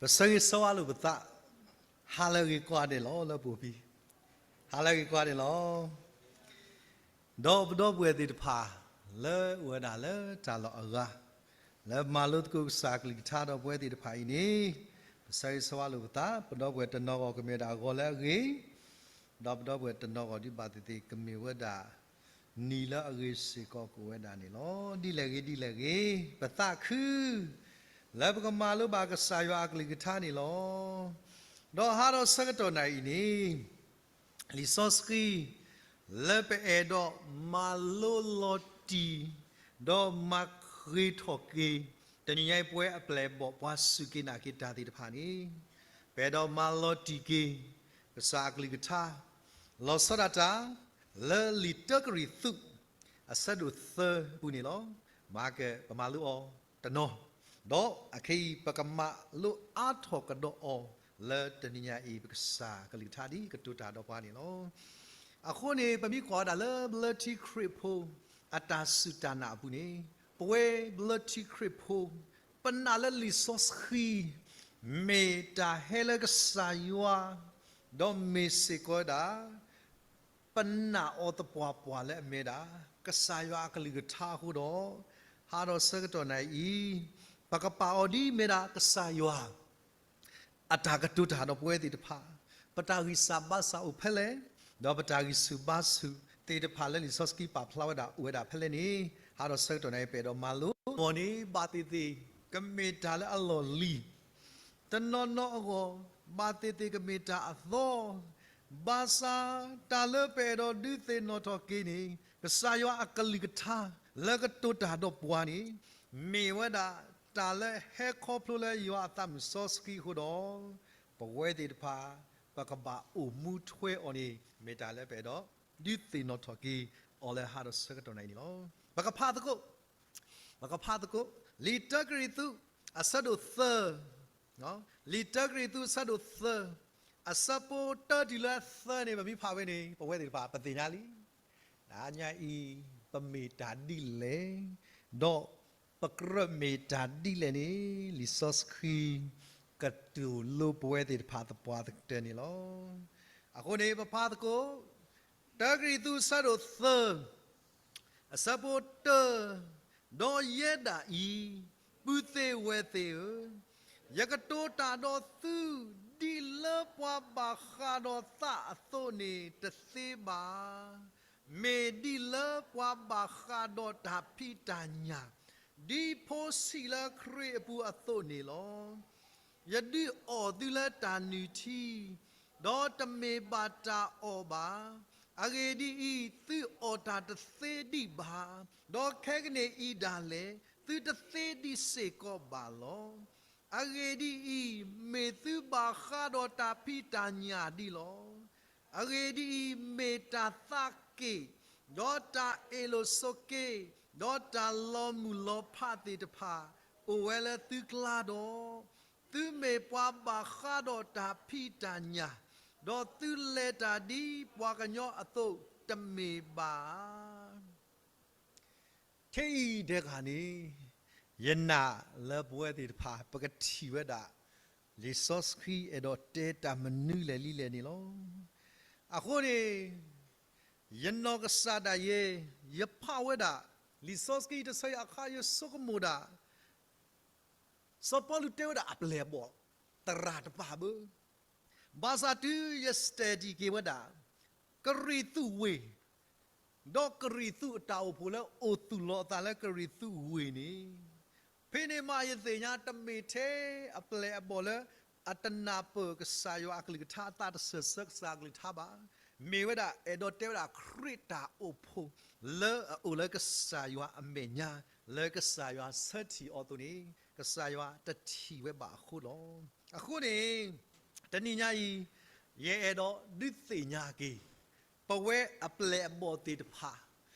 ပဆၢဂ့ၤဆၢဝါလိာ်ပသး, ဟါလၢအဂ့ၤကိးဂၤဒဲးလီၤ လၢပအိၣ်ဖဲ, ဟါလၢအဂ့ၤကိးဂၤဒဲးလီၤ. ဒီးပဒီပုၢ်ဝဲၢ်သ့ၣ်တဖၣ် လၢအိၣ်ဝဲဒၣ်လၢတၢ်လီၢ်အဂၤ, လၢမၤလိသကိးကစၢ်အကလုၢ်ကထါဒီးပဝဲသ့ၣ်တဖၣ်အံၤန့ၣ်, ပဆၢဂ့ၤဆၢဝါလိာ်ပသး, ပဒီပုၢ်ဝဲၢ်တနီၤဂီၢ်ကမ့ၢ်ဒၣ်အဂီၤလၢအဂ့ၤ, ဒီးပဒီပုၢ်ဝဲၢ်တနီၤဂီၢ်ဒုးဘၣ်သ့ၣ်သ့ၣ်ကမ့ၢ်ဝဲဒၣ် နံၤလၢအဂ့ၤစ့ၢ်ကီးကအိၣ်ဝဲဒၣ်န့ၣ်လီၤ. ဒ်လဲၣ်ဂ့ၤဒ်လဲၣ်ဂ့ၤ, ပသးခု လၢပကမၤလိဘၣ်ကစၢ်ယွၤအကလုၢ်ကထါန့ၣ်လီၤ. ဒီးဟါဒီးဆၢကတီၢ်နၤအံၤန့ၣ်, လံာ်စီဆှံ လၢပအဲၣ်ဒိးမၤလိလီၤတံၢ်, ဒီးမၤဃ့ၤထီၣ်က့ၤ တနံၤညါအံၤပဝဲအပျဲၢ်အဘီၣ်ပှၤစူၢ်က့ၤနာ်က့ၤတၢ်သ့ၣ်တဖၣ်န့ၣ်, ပအဲၣ်ဒိးမၤလီၤတံၢ်က့ၤ ကစၢ်အကလုၢ်ကထါ, လီၤဆီဒၣ်တၢ် လၢလံာ်တၢကရံၣ်သူး အဆၢဒိၣ်သၢအပူၤန့ၣ်လီၤ. မၤကပမၤလိအီၤတနီၤ, ဒီးအခဲအံၤ ပကမၤလိအါထီၣ်ကဒီးအီၤ လၢတနံၤညါအံၤ ပကစၢ်ကလုၢ်ကထါဒ်ကတိၤတၢ်ဒီးပှၤန့ၣ်လီၤ. အဃိန့ၣ် ပမ့ၢ်ကွၢ်ဝဲဒၣ်လၢဘျၢထံခရံာ်ဖိ အတၢ်စူၢ်တၢ်နာ်အပူၤန့ၣ်, ပဝဲဘျၢထံခရံာ်ဖိ ပနာ်လၢလံာ်စီဆှံ မ့ၢ်တၢ်ဟဲလၢကစၢ်ယွၤ, ဒီးမ့ၢ်စ့ၢ်ကီးဝဲဒၣ် ပနာ်အီၤသပှၢ်ပှၢ်လၢအမ့ၢ်ဒၣ် ကစၢ်ယွၤအကလုၢ်ကထါအဃိဒီး, ဟါဒီးဆၢကတီၢ်နၤအံၤ, ပကပာ်အီၤဒ်အမ့ၢ်ဒၣ်ကစၢ်ယွၤ အတၢ်ကတိၤတၢ်ဒီးပဝဲသ့ၣ်တဖၣ်, ပတၢ်ဂံၢ်စၢ်ဘါစၢ်အိၣ်ဖဲလဲၣ်, ဒီးပတၢ်ဂံၢ်ဆူၣ်ဘါဆူၣ်သ့ၣ်တဖၣ်လၢလံာ်စီဆှံပာ်ဖျါဝဲဒၣ်အိၣ်ဝဲဒၣ်ဖဲလဲၣ်န့ၣ်, ဟါဒီးဆၢကတီၢ်နၤအံၤ ပအဲၣ်ဒိးမၤလိအီၤန့ၣ် ဘၣ်သ့ၣ်သ့ၣ် ကမ့ၢ်တၢ်လၢအလီၢ်လံၤ တနီၤနီၤအဂီၢ်, ဘၣ်သ့ၣ်သ့ၣ်ကမ့ၢ်တၢ်အသီ, ဘၣ်ဆၣ်တၢ်လၢပအဲၣ်ဒိးဒုးသ့ၣ်နီၣ်ထီၣ်က့ၤန့ၣ် ကစၢ်ယွၤအကလုၢ်ကထါ လၢကတိၤတၢ်ဒီးပှၤန့ၣ်, မ့ၢ်ဝဲဒၣ်တၢ်လၢဟဲခီဖျိလၢယွၤအသးမုၢ်စီဆှံအဃိဒီး, ပဝဲသ့ၣ်တဖၣ် ပကဘၣ်အိၣ်မူထွဲအီၤန့ၣ် မ့ၢ်တၢ်လၢပအဲၣ်ဒိးဒုးသ့ၣ်နီၣ်ထီၣ်က့ၤအီၤလၢဟါဒီးဆၢကတီၢ်နၤအံၤန့ၣ်လီၤ. ပကဖးသကိး ပကဖးသကိး လံာ်တၢကရံၣ်သူး အဆၢဒိၣ်သၢ, လံာ်တၢကရံၣ်သူး အဆၢဒိၣ်သၢ, အဆၢဖိတၢတုၤလၢသၢန့ၣ် ပမ့ၢ်ဖးဝဲန့ၣ် ပဝဲသ့ၣ်တဖၣ် ပသ့ၣ်ညါလံ. တနံၤညါအံၤ ပမ့ၢ်တၢ်ဒ်လဲၣ်, ဒီးပကြၢးမ့ၢ်တၢ်ဒ်လဲၣ်န့ၣ် လံာ်စီဆှံ ကတိၤလိပဝဲသ့ၣ်တဖၣ်သပှၢ်ကတၢၢ်န့ၣ်လီၤ. အဃိန့ၣ် ပဖးသကိး တၢကရံၣ်သူး အဆၢဒိၣ်သၢ အဆၢဖိတၢ, ဒီးယဲဒၣ်အံၤ, ပုၢ်သ့ၣ်ဝဲၢ်သ့ၣ်ဧၢ, ယကတိၤတၢ်ဒီးသု ဒ်လၢပှၤဘၣ်ဃးဒီးသးအသိးန့ၣ်တသ့ဘၣ်, မ့ၢ်ဒ်လၢပှၤဘၣ်ဃးဒီးတၢ်ဖံးတၢ်ညၣ်, ဒ်ဖိဆံးလၢခရံာ်အပူၤအသိးန့ၣ်လီၤ. ယဒုးအီၣ်သုလၢတၢ်နုၢ်ထံ, ဒီးတမ့ၢ်ဘၣ်တၢ်အီၣ်ဘၣ်. အဂ့ၢ်ဒ်အံၤ, သုအီၣ်တၢ်တသ့ဒံးဘၣ်, ဒီးခဲကနံၣ်အံၤဒၣ်လဲာ် သုတသ့ဒံးစ့ၢ်ကီးဘၣ်လီၤ. အဂ့ၢ်ဒ်အံၤ, မ့ၢ်သုဘၣ်ဃးဒီးတၢ်ဖံးတၢ်ညၣ်ဒံးလီၤ. အဂ့ၢ်ဒ်အံၤ, မ့ၢ်တၢ်သးက့ၣ်, ဒီးတၢ်အ့ၣ်လိာ်ဆိးက့, ဒီးတၢ်လီၤမုၢ်လီၤဖးသ့ၣ်တဖၣ် အိၣ်ဝဲလၢသုကျါဒီး, သုမ့ၢ်ပှၤဘၣ်ဃးဒီးတၢ်ဖံးတၢ်ညၣ်, ဒီးသုလဲၤတၢ်ဒ်ပှၤကညီအသိးတမ့ၢ်ဘၣ်ဧါ. ခဲအံၤဒဲးဂၤန့ၣ်, ယနာ်လၢပဝဲသ့ၣ်တဖၣ် ပကထံၣ်ဝဲဒၣ် လံာ်စီဆှံအဲၣ်ဒိးတဲတၢ်မနုၤလဲၣ်လံလဲၣ်န့ၣ်လီၤ. အဃိန့ၣ် ယနီၢ်ကစၢ်ဒၣ်ယဲ, ယဖးဝဲဒၣ် လံာ်စီဆှံတဆၢအံၤအခါ ယဆိကမိၣ်ဒၣ် စီၤပီလူးတဲဝဲဒၣ်အပျဲၢ်အဘီၣ် သရၣ်တဖၣ်ဘၣ်. ဘၣ်ဆၣ်တုၤယ study က့ၤဝဲဒၣ် ကရံၣ်သူးဝ့ၢ်, ဒီးကရံၣ်သူးအတၢ်အိၣ်ဖှိၣ်လၢအိၣ်သူၣ်လီၤအသးလၢကရံၣ်သူးဝ့ၢ်န့ၣ်, ဖဲန့ၣ်မးယသ့ၣ်ညါ တမ့ၢ်ထဲအပျဲၢ်အဘီၣ်လၢ အတနၢ်ပၢၢ်ကစၢ်ယွၤအကလုၢ်ကထါ အသးတစၢၢ်ဆၢကစၢ်အကလုၢ်ကထါဘၣ်. မ့ၢ်ဝဲဒၣ်အဲၣ်ဒိးတဲဝဲဒၣ်ခရံာ်တၢ်အိၣ်ဖှိၣ် လၢအအိၣ်လၢကစၢ်ယွၤအမဲာ်ညါ, လၢကစၢ်ယွၤဆၢထံၣ်အီၤအသိးန့ၣ် ကစၢ်ယွၤတထံၣ်ဝဲဘၣ်အဃိလီၤ. အဃိန့ၣ် တနံၤညါအံၤ ယအဲၣ်ဒိးဒုးသ့ၣ်ညါက့ၤ ပဝဲအပျဲၢ်အဘီၣ်သ့ၣ်တဖၣ်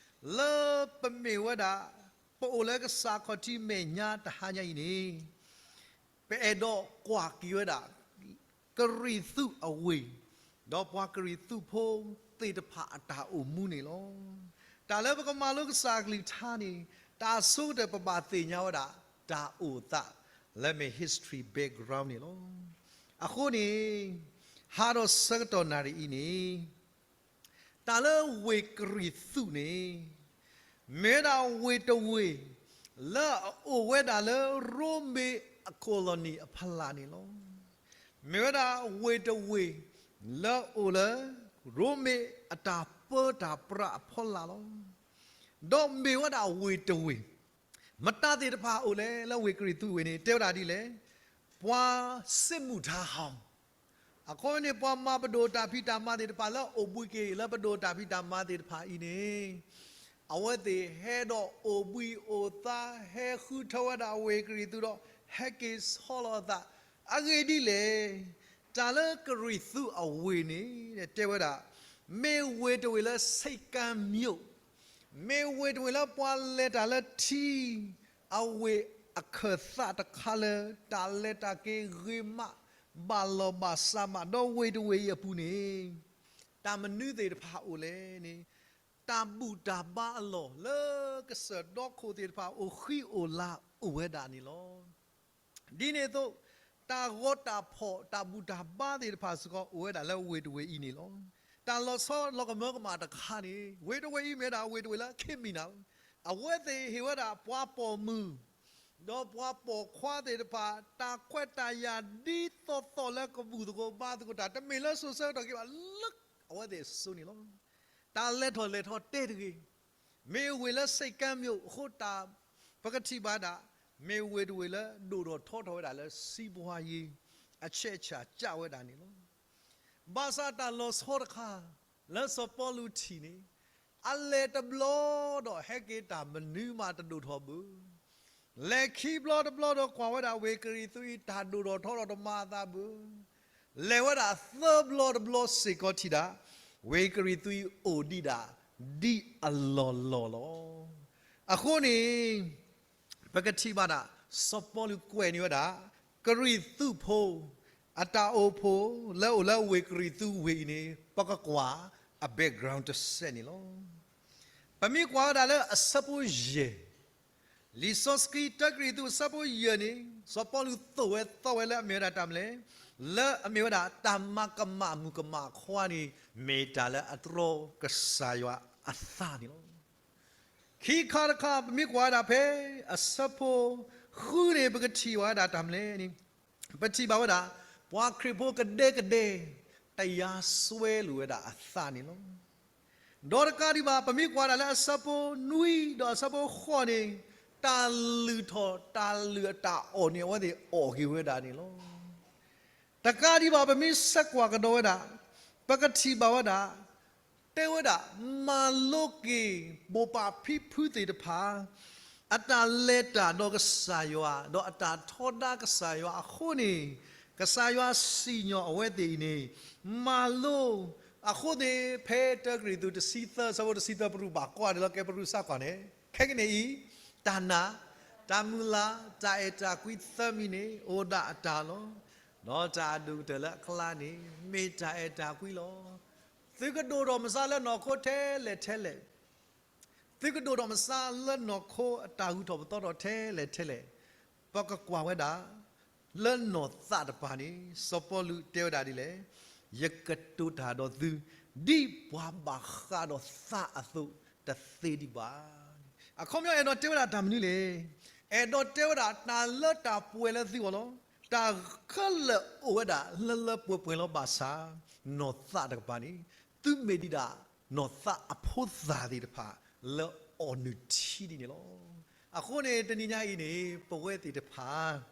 လၢပမ့ၢ်ဝဲဒၣ် ပအိၣ်လၢကစၢ်ခီၣ်ထံးမဲာ်ညါတဟါညါအံၤန့ၣ်, ပအဲၣ်ဒိးကွၢ်က့ၤဝဲဒၣ် ကရံၣ်သူးအဝ့ၢ်, ဒီးပှၤကရံၣ်သူးဖိသ့ၣ်တဖၣ်အတၢ်အိၣ်မူန့ၣ်လီၤ. တၢ်လၢပကမၤလိကစၢ်အကလုၢ်ကထါန့ၣ်, တၢ်အဆိကတၢၢ်ပဘၣ်သ့ၣ်ညါဝဲဒၣ် တၢ်အိၣ်သး လၢမ့ၢ် history background န့ၣ်လီၤ. အဃိန့ၣ် ဟးဒီးဆၢကတီၢ်နၣ်ရံၣ်အံၤန့ၣ် တၢ်လၢဝ့ၢ်ကရံၣ်သူးန့ၣ် မ့ၢ်ဝဲဒၣ်ဝ့ၢ်တဝ့ၢ် လၢအအိၣ်ဝဲဒၣ်လၢရိမ့ၤအ colony အဖီလာ်န့ၣ်လီၤ. မ့ၢ်ဝဲဒၣ်ဝ့ၢ်တဝ့ၢ် လၢအအိၣ်လၢ ရိမ့ၤအတၢ်ပၢတၢ်ပြးအဖီလာ်လီၤ. ဒီးမ့ၢ်ဝဲဒၣ်ဝ့ၢ်တဝ့ၢ် မတၤသ့ၣ်တဖၣ်အိၣ်လဲၣ် လၢဝ့ၢ်ကရံၣ်သူးဝ့ၢ်န့ၣ် တဲဝဲဒၣ်ဒ်လဲၣ်, ပှၤစစ်မှုထမ်းဟောင်း အဃိန့ၣ် ပှၤမၤပဒိၣ်တၢ်ဖံးတၢ်မၤသ့ၣ်တဖၣ်လၢအိၣ်ဘှံးက့ၤလၢပဒိၣ်တၢ်ဖံးတၢ်မၤသ့ၣ်တဖၣ်အံၤန့ၣ် အဝဲသ့ၣ်ဟဲဒီးအိၣ်ဘှံးအိၣ်သါ ဟဲဃုထၢဝဲဒၣ်ဝ့ၢ်ကရံၣ်သူးဒီး ဟဲက့ၤဆီလီၤအသး, အဂ့ၢ်ဒ်လဲၣ်, တၢ်လၢကရံၣ်သူးအဝ့ၢ်န့ၣ် တဲဝဲဒၣ် မ့ၢ်ဝ့ၢ်တဝ့ၢ်လၢဆိပ်ကမ်းမြို့ မ့ၢ်ဝ့ၢ်တဝ့ၢ်လၢပှၤလဲၤတၢ်လၢထံ အဝ့ၢ်အခၢၣ်သးတခါလၢ တၢ်လဲၤတၢ်က့ၤဂ့ၤမး ဘၣ်လီၢ်ဘၣ်စးမး ဒီးဝ့ၢ်တဝ့ၢ်အံၤအပူၤန့ၣ် တၢ်မနုၤသ့ၣ်တဖၣ်အိၣ်လဲၣ်န့ၣ် တၢ်ဘူၣ်တၢ်ဘါအလီၢ်လၢကစၢၢ်ဒီခိၣ်သ့ၣ်တဖၣ်အိၣ်ဃံအိၣ်လၤအိၣ်ဝဲဒၣ်န့ၣ်လီၤ. ဒ်န့ၣ်အသိး တၢ်ဂီၤတၢ်ဖီၣ် တၢ်ဘူၣ်တၢ်ဘါသ့ၣ်တဖၣ်စ့ၢ်ကီး အိၣ်ဝဲဒၣ်လၢဝ့ၢ်တဝ့ၢ်အံၤန့ၣ်လီၤ. တၢ်လီၤဆီလီၤကမၢကမၣ်တခါန့ၣ် ဝ့ၢ်တဝ့ၢ်အံၤမ့ၢ်ဝဲဒၣ်ဝ့ၢ်တဝ့ၢ်လၢ criminal အဝဲသ့ၣ်ဟ့ၣ်ဝဲဒၣ်ပှၤပိာ်မုၣ် ဒီးပှၤပိာ်ခွါသ့ၣ်တဖၣ် တၢ်ခွဲးတၢ်ယာ်ဒ်သိးသိးလၢကဘူၣ်သကိးဘါသကိးတၢ် တမ့ၢ်လၢစိၤဆၢကတီၢ်က့ၤဘၣ် လၢအဝဲသ့ၣ်အစိၤန့ၣ်လီၤ. တၢ်လဲၤထီၣ်လဲၤထီတဲတဂ့ၤ မ့ၢ်ဝ့ၢ်လၢဆိပ်ကမ်းမြို့အဃိ တၢ်ပကထံၣ်ဘၣ်ဒၣ် မ့ၢ်ဝ့ၢ်တဝ့ၢ်လၢဒိၣ်ထီၣ်ထီထီၣ်ဝဲဒၣ်လၢ စီးပွားရေး အချက်အချာကျဝဲဒၣ်န့ၣ်လီၤ. ဘၣ်ဆၣ်တၢ်လီၤဆီတခါ လၢစီၤပီလူးထံၣ်န့ၣ် အလဲၤတဘျီဒီးဟဲက့ၤတၢ်မနုၤမးတဒိၣ်ထီၣ်ဘၣ်. လဲၤခံဘျီတဘျီဒီးကွၢ်ဝဲဒၣ်ဝ့ၢ်ကရံၣ်သူးအံၤ တၢ်ဒိၣ်ထီၣ်ထီထီၣ်တမၤအသးဘၣ်. လဲၤဝဲဒၣ်သၢဘျီတဘျီစ့ၢ်ကီးထံၣ်ဒၣ် ဝ့ၢ်ကရံၣ်သူးအံၤအိၣ်ဒံးဒၣ် ဒ်အလီၢ်လီၢ်လီၤ. အဃိန့ၣ် ပကထံၣ်ဘၣ်ဒၣ် စီၤပီလူးကွဲးန့ၢ်ဝဲဒၣ် ကရံၣ်သူးဖိ အတၢ်အိၣ်ဖှိၣ် လၢအိၣ်လၢဝ့ၢ်ကရံၣ်သူးဝ့ၢ်အံၤန့ၣ် ပကကွၢ်အ background တစဲးန့ၣ်လီၤ. ပမ့ၢ်ကွၢ်ဝဲဒၣ်လၢအဆၢဖိယဲၢ် လံာ်စီဆှံတၢကရံၣ်သူး အဆၢဖိယဲၢ်န့ၣ် စီၤပီလူးသိၣ်ဝဲသီဝဲလၢအမ့ၢ်ဝဲဒၣ်တၢ်မနုၤလဲၣ်, လၢအမ့ၢ်ဝဲဒၣ်တၢ်မၤကမၣ်မုၣ်ကမၣ်ခွါန့ၣ် မ့ၢ်တၢ်လၢအတြီကစၢ်ယွၤအသးန့ၣ်လီၤ. ခံခါတခါ ပမ့ၢ်ကွၢ်ဝဲဒၣ်ဖဲအဆၢဖိဃုန့ၣ် ပကထံၣ်ဘၣ်ဝဲဒၣ်တၢ်မနုၤလဲၣ်န့ၣ် ပထံၣ်ဘၣ်ဝဲဒၣ် ပှၤခရံာ်ဖိကဒဲကဒဲ တရားစွဲလိာ်ဝဲဒၣ်အသးန့ၣ်လီၤ. ဒီးတကးဒံးဘၣ် ပမ့ၢ်ကွၢ်ဒၣ်လၢအဆၢဖိနွံဒီးအဆၢဖိဃိးန့ၣ် တၢ်လုၢ်ထီၣ်တၢ်လုၢ်အတၢ်အီၣ်န့ၣ် အဝဲသ့ၣ်အီၣ်က့ၤဝဲဒၣ်န့ၣ်လီၤ. တကးဒံးဘၣ် ပမ့ၢ်ဆဲးကွၢ်ကဒီးဝဲဒၣ် ပကထံၣ်ဘၣ်ဝဲဒၣ် တဲဝဲဒၣ် မၤလိက့ၤ ဘိးဘၣ်ဖံဖုသ့ၣ်တဖၣ် အတၢ်လဲၤတၢ်ဒီးကစၢ်ယွၤ ဒီးအတၢ်ထီဒါကစၢ်ယွၤအဃိန့ၣ် ကစၢ်ယွၤစံၣ်ညီၣ်အဝဲသ့ၣ်အံၤန့ၣ် မၤလိ အဃိန့ၣ် ဖဲတၢကရံၣ်သူးတဆံသၢ အဆၢဖိတဆံသၢ ပရူၢ်ဘၣ်ကွၢ်န့ၣ်လီၤ. ကဲပရူၢ်စးကွၢ်န့ၣ် ခဲကနံၣ်အံၤ တၢ်နာ်, တၢ်မုၢ်လၢ်, တၢ်အဲၣ်တၢ်ကွံသၢမံၤန့ၣ် အိၣ်ဒၣ်အတၢ်လီၤ. ဒီးတၢ်အဒိၣ်ကတၢၢ်လၢအကျါန့ၣ် မ့ၢ်တၢ်အဲၣ်တၢ်ကွံလီၤ. သုကဒိၣ်ထီၣ်မၤစၢၤလၢနီၢ်ခိထဲလဲၣ်ထဲလဲၣ် သုကဒိၣ်ထီၣ်မၤစၢၤလၢနီၢ်ခိအတၢ်ဂုၤထီၣ်ပသီထီၣ်ထဲလဲၣ်ထဲလဲၣ်, ပကကွၢ်ဝဲဒၣ် လၢနီၢ်သးတပၤန့ၣ် စီၤပီလူးတဲဝဲဒၣ်ဒ်လဲၣ်, ယကတိၤတၢ်ဒီးသု ဒ်ပှၤဘၣ်ဃးဒီးသးအသိး တသ့ဒံးဘၣ်. အခီပညီအဲၣ်ဒိးတဲဝဲဒၣ်တၢ်မနုၤလဲၣ်. အဲၣ်ဒိးတဲဝဲဒၣ်တၢ်လၢတၢ်ပှဲၤလၢသုဂီၢ်လီၤ. တၢ်ခဲလၢာ်အိၣ်ဝဲဒၣ်လၢလၢပှဲၤပှဲၤလီၤ. ဘၣ်ဆၣ် နီၢ်သးတကပၤန့ၣ် သုမ့ၢ်ဒံးဒၣ် နီၢ်သးအဖိသၣ်သ့ၣ်တဖၣ် လၢအီၣ်နုၢ်ထံဒ်န့ၣ်လီၤ. အဃိန့ၣ် တနံၤညါအံၤန့ၣ် ပဝဲသ့ၣ်တဖၣ်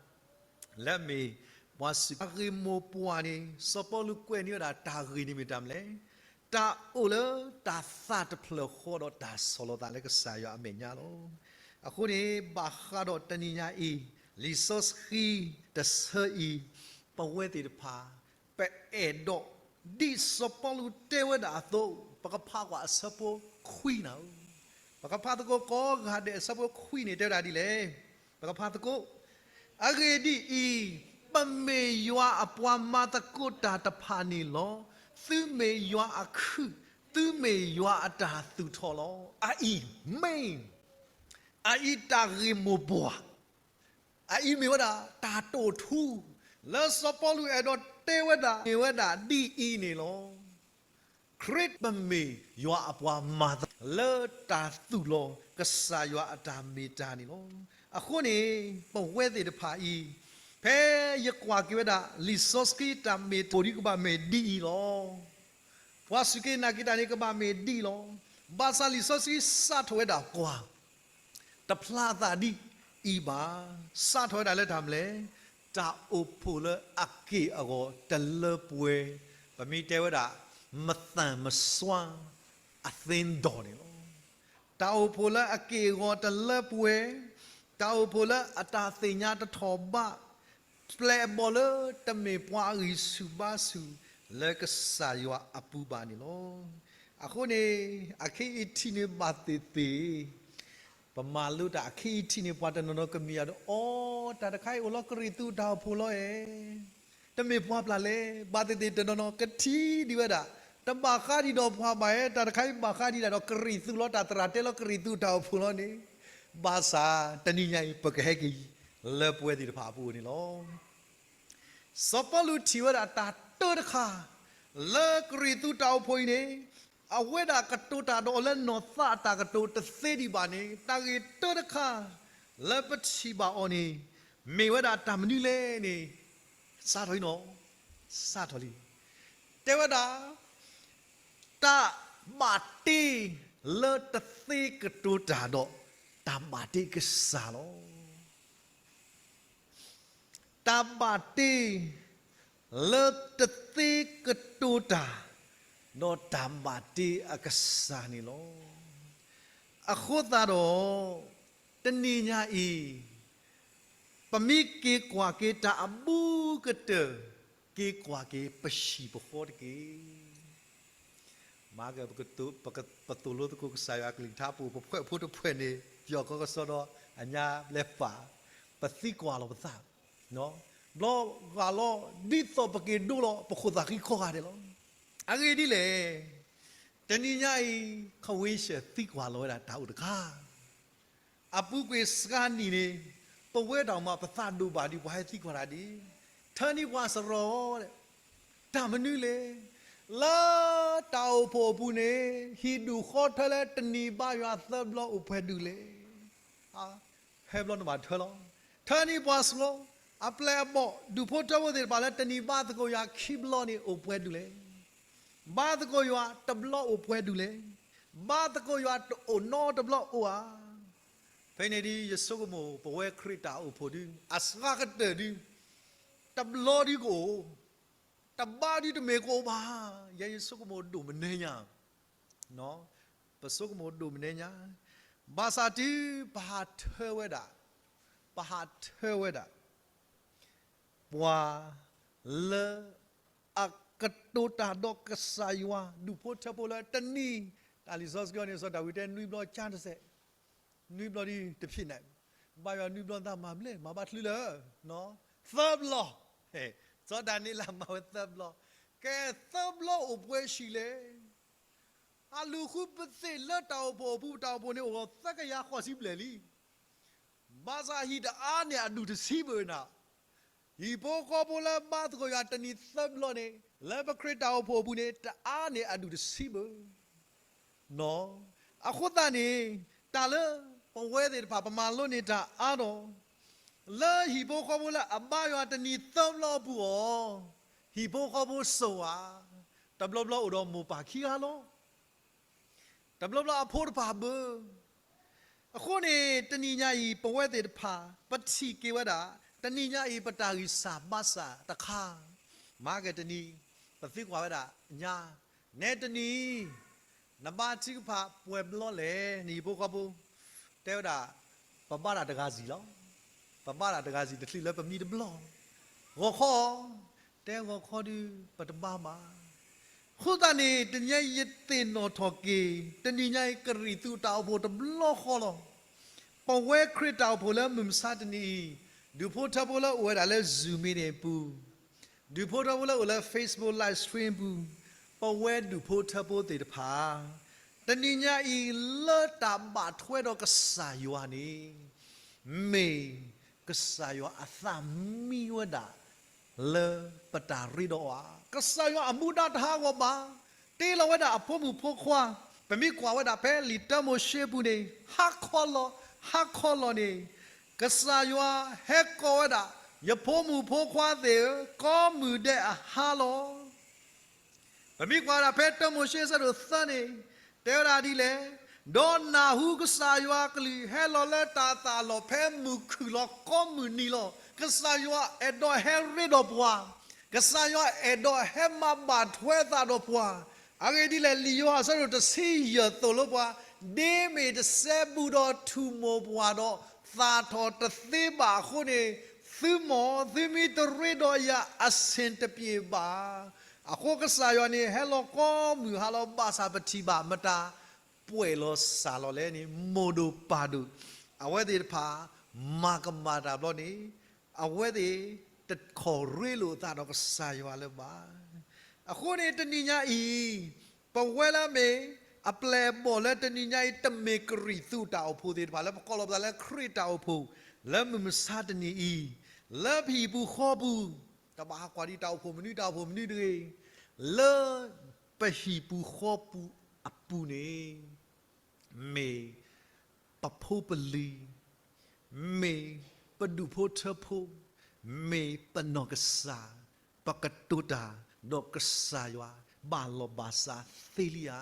လၢအမ့ၢ်ပှၤစူၢ်က့ၤနာ်က့ၤပှၤန့ၣ် စီၤပီလူးကွဲးန့ၢ်ဝဲဒၣ်တၢ်ဂ့ၢ်န့ၣ်မ့ၢ်တၢ်မနုၤလဲၣ်. တၢ်အိၣ်လၢတၢ်သးတဖျၢၣ်ဃီဒီးတၢ်ဆီၣ်လီၤသးလၢကစၢ်ယွၤအမဲာ်ညါလီၤ. အဃိန့ၣ် ဘၣ်ဃးဒီးတနံၤညါအံၤ လံာ်စီဆှံတဆၢအံၤ ပဝဲသ့ၣ်တဖၣ် ပအဲၣ်ဒိး ဒ်စီၤပီလူးတဲဝဲဒၣ်အသိး ပကဖးကွၢ်အဆၢဖိခွံနၤဧၢ. ပကဖးသကိးကိးဂၤဒဲး အဆၢဖိခွံန့ၣ်တဲဝဲဒၣ်ဒ်လဲၣ်. ပကဖးသကိး, အဂ့ၢ်ဒ်အံၤ, ပမ့ၢ်ယွၤအပှၤမၤသကိးတၢ်တဖၣ်န့ၣ်လီၤ. သုမ့ၢ်ယွၤအခုၣ်, သုမ့ၢ်ယွၤအတၢ်သူၣ်ထီၣ်လီၤ. အအံၤမ့ၢ် အအံၤတၢ်ဂ့ၢ်မိၢ်ပှၢ် အအံၤမ့ၢ်ဝဲဒၣ်တၢ်တိာ်ထူ လၢစီၤပီလူးအဲၣ်ဒိးတဲဝဲဒၣ် မ့ၢ်ဝဲဒၣ်ဒ်အံၤန့ၣ်လီၤ. ခရံာ်ပမ့ၢ်ယွၤအပှၤမၤသးလၢတၢ်သူၣ်လီၤကစၢ်ယွၤအတၢ်မ့ၢ်တၢ်န့ၣ်လီၤ. အဃိန့ၣ် ပဝဲသ့ၣ်တဖၣ်အံၤ ဖဲယကွၢ်က့ၤဝဲဒၣ် လံာ်စီဆှံတၢ်မ့ၢ်တၢ်တီဒ်ကဘၣ်မ့ၢ်ဒ်အံၤလီၤ. ပှၤစူၢ်က့ၤနာ်က့ၤတၢ်န့ၣ် ကဘၣ်မ့ၢ်ဒ်အံၤလီၤ. ဘၣ်ဆၣ်လံာ်စီဆှံစးထီၣ်ဝဲဒၣ်ပှၤ တဖျါသးဒ်အံၤဘၣ်. စးထီၣ်ဝဲဒၣ်လၢတၢ်မနုၤလဲၣ်, တၢ်အိၣ်ဖှိၣ်လၢအက့ၢ်အဂီၤတလၢပှဲၤ, ပမ့ၢ်တဲဝဲဒၣ် မသန်မစွမ်းအသင်းတော်န့ၣ်လီၤ. တၢ်အိၣ်ဖှိၣ်လၢအက့ၢ်အဂီၤတလၢပှဲၤ, တၢ်အိၣ်ဖှိၣ်လၢအတၢ်သ့ၣ်ညါတထီၣ်ဘး, ပျဲၢ်အဘီၣ်လၢတမ့ၢ်ပှၤအဂံၢ်ဆူၣ်ဘါဆူၣ် လၢကစၢ်ယွၤအပူၤဘၣ်န့ၣ်လီၤ. အဃိန့ၣ် အခ့အထံးန့ၣ်ဘၣ်သ့ၣ်သ့ၣ် ပမၤလိတၢ်အခ့အထံးန့ၣ် ပှၤတနီၤနီၤကမ့ၢ်အီၤဒီး အိ တၢ်တခါအံၤအိၣ်လၢကရံၣ်သူးတၢ်အိၣ်ဖှိၣ်လီၤဧါ, တမ့ၢ်ပှၤပျၢ်လဲၣ်. ဘၣ်သ့ၣ်သ့ၣ်တနီၤနီၤကထံၣ်ဒံးဝဲဒၣ် တဘၣ်ဃးဒံးဒီးပှၤဘၣ်ဧါ, တၢ်တခါအံၤဘၣ်ဃးဒံးဒၣ်ဒီးကရံၣ်သူးလီၤ, တၢ်သရၣ်တဲလီၤကရံၣ်သူးတၢ်အိၣ်ဖှိၣ်လီၤန့ၣ်, ဘၣ်ဆၣ်တနံၤညါအံၤ ပကဟဲက့ၤလၢပဝဲသ့ၣ်တဖၣ်အပူၤန့ၣ်လီၤ. စီၤပီလူးထံၣ်ဝဲဒၣ်တၢ်တၢတခါ လၢကရံၣ်သူးတၢ်အိၣ်ဖှိၣ်အံၤန့ၣ်, အဝဲဒၣ်ကတိၤတၢ်ဒီးအီၤလၢနီၢ်သးအတၢ်ကတိၤတသ့ဒံးဘၣ်န့ၣ်, တၢ်ဂ့ၢ်တၢတခါ လၢပထံၣ်ဘၣ်အီၤန့ၣ် မ့ၢ်ဝဲဒၣ်တၢ်မနုၤလဲၣ်န့ၣ်, စးထီၣ်လံနီၤ, စးထီၣ်လံ, တဲဝဲဒၣ် တၢ်ဘၣ်တ့လၢတသ့ကတိၤတၢ်ဒီး တၢ်ဘၣ်တ့ကစၢ်လီၤ. တၢ်ဘၣ်တ့ လၢတသ့ကတိၤတၢ် ဒီးတၢ်ဘၣ်တ့အကစၢ်န့ၣ်လီၤ. အဃိသတးဒီး တနံၤညါအံၤ ပမ့ၢ်က့ၤကွၢ်က့ၤတၢ်အဘူးကတၢၢ်, က့ၤကွၢ်က့ၤပဟံၣ်ပဃီတက့ၢ်. မၤက ပသိၣ်လိသကိးကစၢ်ယွၤအကလုၢ်ကထါပူၤ ပဖှဲးဖိတဖှဲးန့ၣ် ယီၢ်ခီကစီဒီ အညါဘျဲးပာ်, ပသံကွၢ်လီၤပသး, ဘျီဂာ်လီၤ ဒ်သိးပက့ၤဒိလီၤ ပခိၣ်သၣ်ဃံခီဂာ်ဒဲးလီၤ. အဂ့ၢ်ဒ်လဲၣ်, တနံၤညါအံၤ ခဝ့ၡၢၣ်သံကွၢ်လီၤဝဲဒၣ်တၢ်အိၣ်တခါ အပူၤကွံာ်စှၤနံၣ်န့ၣ် ပဝဲတၢ်မၤပသးဒိၣ်ဘၣ်ဒီး ပှၤဟဲသံကွၢ်တၢ်ဒ်, ထၢနံၣ်ပှၤစရီ, တၢ်မနုၤလဲၣ်, လၢတၢ်အိၣ်ဖှိၣ်အပူၤန့ၣ် ဟံၣ်ဒူၣ်ဃီထၢလၢတနံၤဘါယွၤသၢဘျီအိၣ်ပှဲၤဒူၣ်လဲၣ်. ဟဲဘျီန့ၣ်ဘၣ်ထၢလီၤ. ထၢနံၣ်ပှၤစရီ, အပျဲၢ်အဘီၣ် ဒူၣ်ဖိထၢဖိသ့ၣ်တဖၣ်လၢတနံၤဘါသကိးယွၤခံဘျီန့ၣ်အိၣ်ပှဲၤဒူၣ်လဲၣ်. ဘါသကိးယွၤတဘျီအိၣ်ပှဲၤဒူၣ်လဲၣ်. ဘါသကိးယွၤတအိၣ်နီတဘျီအိၣ်ဧါ. ဖဲန့ၣ်ဒ်ယဆိကမိၣ် ပဝဲခရံာ်တၢ်အိၣ်ဖှိၣ်ဒု အစှၤကတၢၢ်ဒု တဘျီဒုကအိၣ်, တဘါဒုတမ့ၢ်ကအိၣ်ဘၣ်. ယဲယဆိကမိၣ်ဒိၣ်မနုၤညါ, ပဆိကမိၣ်ဒိၣ်မနုၤညါ, ဘၣ်ဆၣ်တုၤပဟးထၢဝဲဒၣ်, ပဟးထၢဝဲဒၣ် ပှၤလၢအကတိၤတၢ်ဒီးကစၢ်ယွၤ ဒူၣ်ဖိထၢဖိလၢတနံၤ, တၢ်လံာ်စီဆှံန့ၣ် စီၤဒၤဝံးတဲနွံဘျီကၢတစဲး, နွံဘျီဒ်တဖံးန့ၣ်, ဘါယွၤနွံဘျီသးမၤဘျဲၣ် မၤဘၣ်ချုးလၢ သၢဘျီ, စီၤဒၤနံးယ့လးမၤဝဲသၢဘျီ, ကဲသၢဘျီအိၣ်ပှဲၤဆံးလဲၣ်. အလုၢ်ဃုပသ့ၣ်လၢတၢ်အိၣ်ဖှိၣ်အပူၤ တၢ်အိၣ်ဖှိၣ်န့ၣ်အိၣ်ဂီၤသၢကယၤဃိးဆံဘျဲၣ်လံ. ဘၣ်ဆၣ်ဟံၣ်တအါန့ၢ်အဒူၣ်တဆံဘၣ်နၤ, ဟံၣ်ဖိဃီဖိလၢဘါသကိးယွၤတနံၤသၢဘျီန့ၣ် လၢပခရံာ်တၢ်အိၣ်ဖှိၣ်အပူၤန့ၣ် တအါန့ၢ်အဒူၣ်တဆံဘၣ်. အဃိသတးန့ၣ် တၢ်လၢပဝဲသ့ၣ်တဖၣ် ပမၤလိန့ၢ်တၢ်အါဒီး လၢဟံၣ်ဖိဃီဖိလၢအဘါယွၤတနံၤသၢဘျီအပူၤအီၤ, ဟံၣ်ဖိဃီဖိစိၤဧါ, တဘျီဘျီအိၣ်ဒီးမိၢ်ပၢ်ခံဂၤလီၤ. တဘျီဘျီအဖိတဖၣ်ဘၣ်. အဃိန့ၣ် တနံၤညါအံၤ ပဝဲသ့ၣ်တဖၣ် ပထံၣ်က့ၤဝဲဒၣ် တနံၤညါအံၤ ပတၢ်ဂံၢ်စၢ်ဘါစၢ်တခါ, မၤကတနံၤ ပသံကွၢ်ဝဲဒၣ်ညါ, နဲတနံၤ နဘါထုကဖၣ်ပှဲၤဘျီလဲၣ် နဟံၣ်ဖိဃီဖိ, တဲဝဲဒၣ် ပဘါတၢ်တဂၤစံၣ်လီၤ. ပဘါတၢ်တဂၤစံၣ်တချုးလၢပမံတဘျီ, ဂီၤခီ, တဲဂီၤခီဒုး ပတဘါဘၣ်. အဃိသတးန့ၣ် တနံၤညါအံၤယသ့ၣ်နီၣ်ထီၣ်က့ၤ တနံၤညါအံၤ ကရံၣ်သူးတၢ်အိၣ်ဖှိၣ်တဘျီဃီလီၤ. ပဝဲခရံာ်တၢ်အိၣ်ဖှိၣ်လၢမုၢ်မဆါတနံၤအံၤ, ဒူၣ်ဖိထၢဖိလၢအိၣ်ဝဲဒၣ်လၢ Zoom meeting အပူၤ, ဒူၣ်ဖိထၢဖိလၢအိၣ်လၢ Facebook live stream ပူၤ, ပဝဲဒူၣ်ဖိထၢဖိသ့ၣ်တဖၣ် တနံၤညါအံၤလၢတၢ်ဘၣ်ထွဲဒီးကစၢ်ယွၤန့ၣ် မ့ၢ် ကစၢ်ယွၤအသးမံဝဲဒၣ် လၢပတၢ်ရ့ဒီးအီၤဧါ. ကစၢ်ယွၤအမူဒါတဟးဂီၤဘၣ်. တ့လီၤဝဲဒၣ်အဖိမုၣ်ဖိခွါ, ပမ့ၢ်ကွၢ်ဝဲဒၣ်ဖဲလံာ်တၢမိၤၡ့ပူၤန့ၣ်, ဟါခီလီၤ, ဟါခီလီၤန့ၣ်, ကစၢ်ယွၤဟဲကိးဝဲဒၣ်, ယဖိမုၣ်ဖိခွါသ့ၣ်ဧၢ, ကီမုၢ်ဒဲးအဟါလီၤ. ပမ့ၢ်ကွၢ်ဒၣ်ဖဲတၢမိၤၡ့အဆၢဒိၣ်သၢန့ၣ်, တဲဝဲဒၣ်ဒ်လဲၣ်, ဒီးနၢ်ဟူကစၢ်ယွၤအကလုၢ်ဟဲလီၤလၢတၢ်သးလီၢ်ဖဲမုၢ်ခုၣ်လီၤကီမုၢ်နံၤလီၤ. ကစၢ်ယွၤအဲၣ်ဒိးဟဲရ့ဒီးပှၤ, ကစၢ်ယွၤအဲၣ်ဒိးဟဲမၤဘၣ်ထွဲသးဒီးပှၤ, အဂ့ၢ်ဒ်လဲၣ်, လံာ်ယိၤဟၣ်အဆၢဒိၣ်တဆံယဲၢ်သိၣ်လိပှၤ, ဒ့မ့ၢ်တစဲးဘူးဒီးထူၣ်မိၢ်ပှၢ်ဒီး သၣ်ထီၣ်တသ့ဘၣ်အဃိန့ၣ်, သုမီၢ်သုမ့ၢ်တရ့ဒီးယၤအဆ့ၣ်တပျ့ၤဘၣ်. အဃိကစၢ်ယွၤန့ၣ် ဟဲလီၤကီမုၢ်ဟါလီၤ ဘၣ်ဆၣ်ပထံၣ်ဘၣ်မတၤ ပှဲၤလီၤစၢ်လီၤလဲၣ်န့ၣ် မိၢ်ဒိၣ်ပၢ်ဒိၣ်, အဝဲသ့ၣ်တဖၣ် မၤကမၣ်တၢ်ဘျီန့ၣ်, အဝဲသ့ၣ်တခီၣ်ရ့လိာ်အသးဒီးကစၢ်ယွၤလၢၤဘၣ်. အဃိန့ၣ်တနံၤညါအံၤ, ပဝဲလၢအမ့ၢ်အပျဲၢ်အဘီၣ်လၢတနံၤညါအံၤ တမ့ၢ်ကရံၣ်သူးတၢ်အိၣ်ဖှိၣ်သ့ၣ်တဖၣ် လၢပကိးလီၤပသးလၢခရံာ်တၢ်အိၣ်ဖှိၣ်, လၢမုၢ်မဆါတနံၤအံၤ, လၢပဟံၣ်ပူၤဃီပူၤ, တဘၣ်ဟးကွၢ်ဒ်တၢ်အိၣ်ဖှိၣ်မနုၤတၢ်အိၣ်ဖှိၣ်မနုၤတဂ့ၤ, လၢပဟံၣ်ပူၤဃီပူၤအပူၤန့ၣ် မ့ၢ်ပဖိပလံၤ, မ့ၢ်ပဒူၣ်ဖိထၢဖိ, မ့ၢ်ပနီၢ်ကစၢ်, ပကတိၤတၢ်ဒီးကစၢ်ယွၤ ဘၣ်လီၢ်ဘၣ်စးသ့လံဧါ.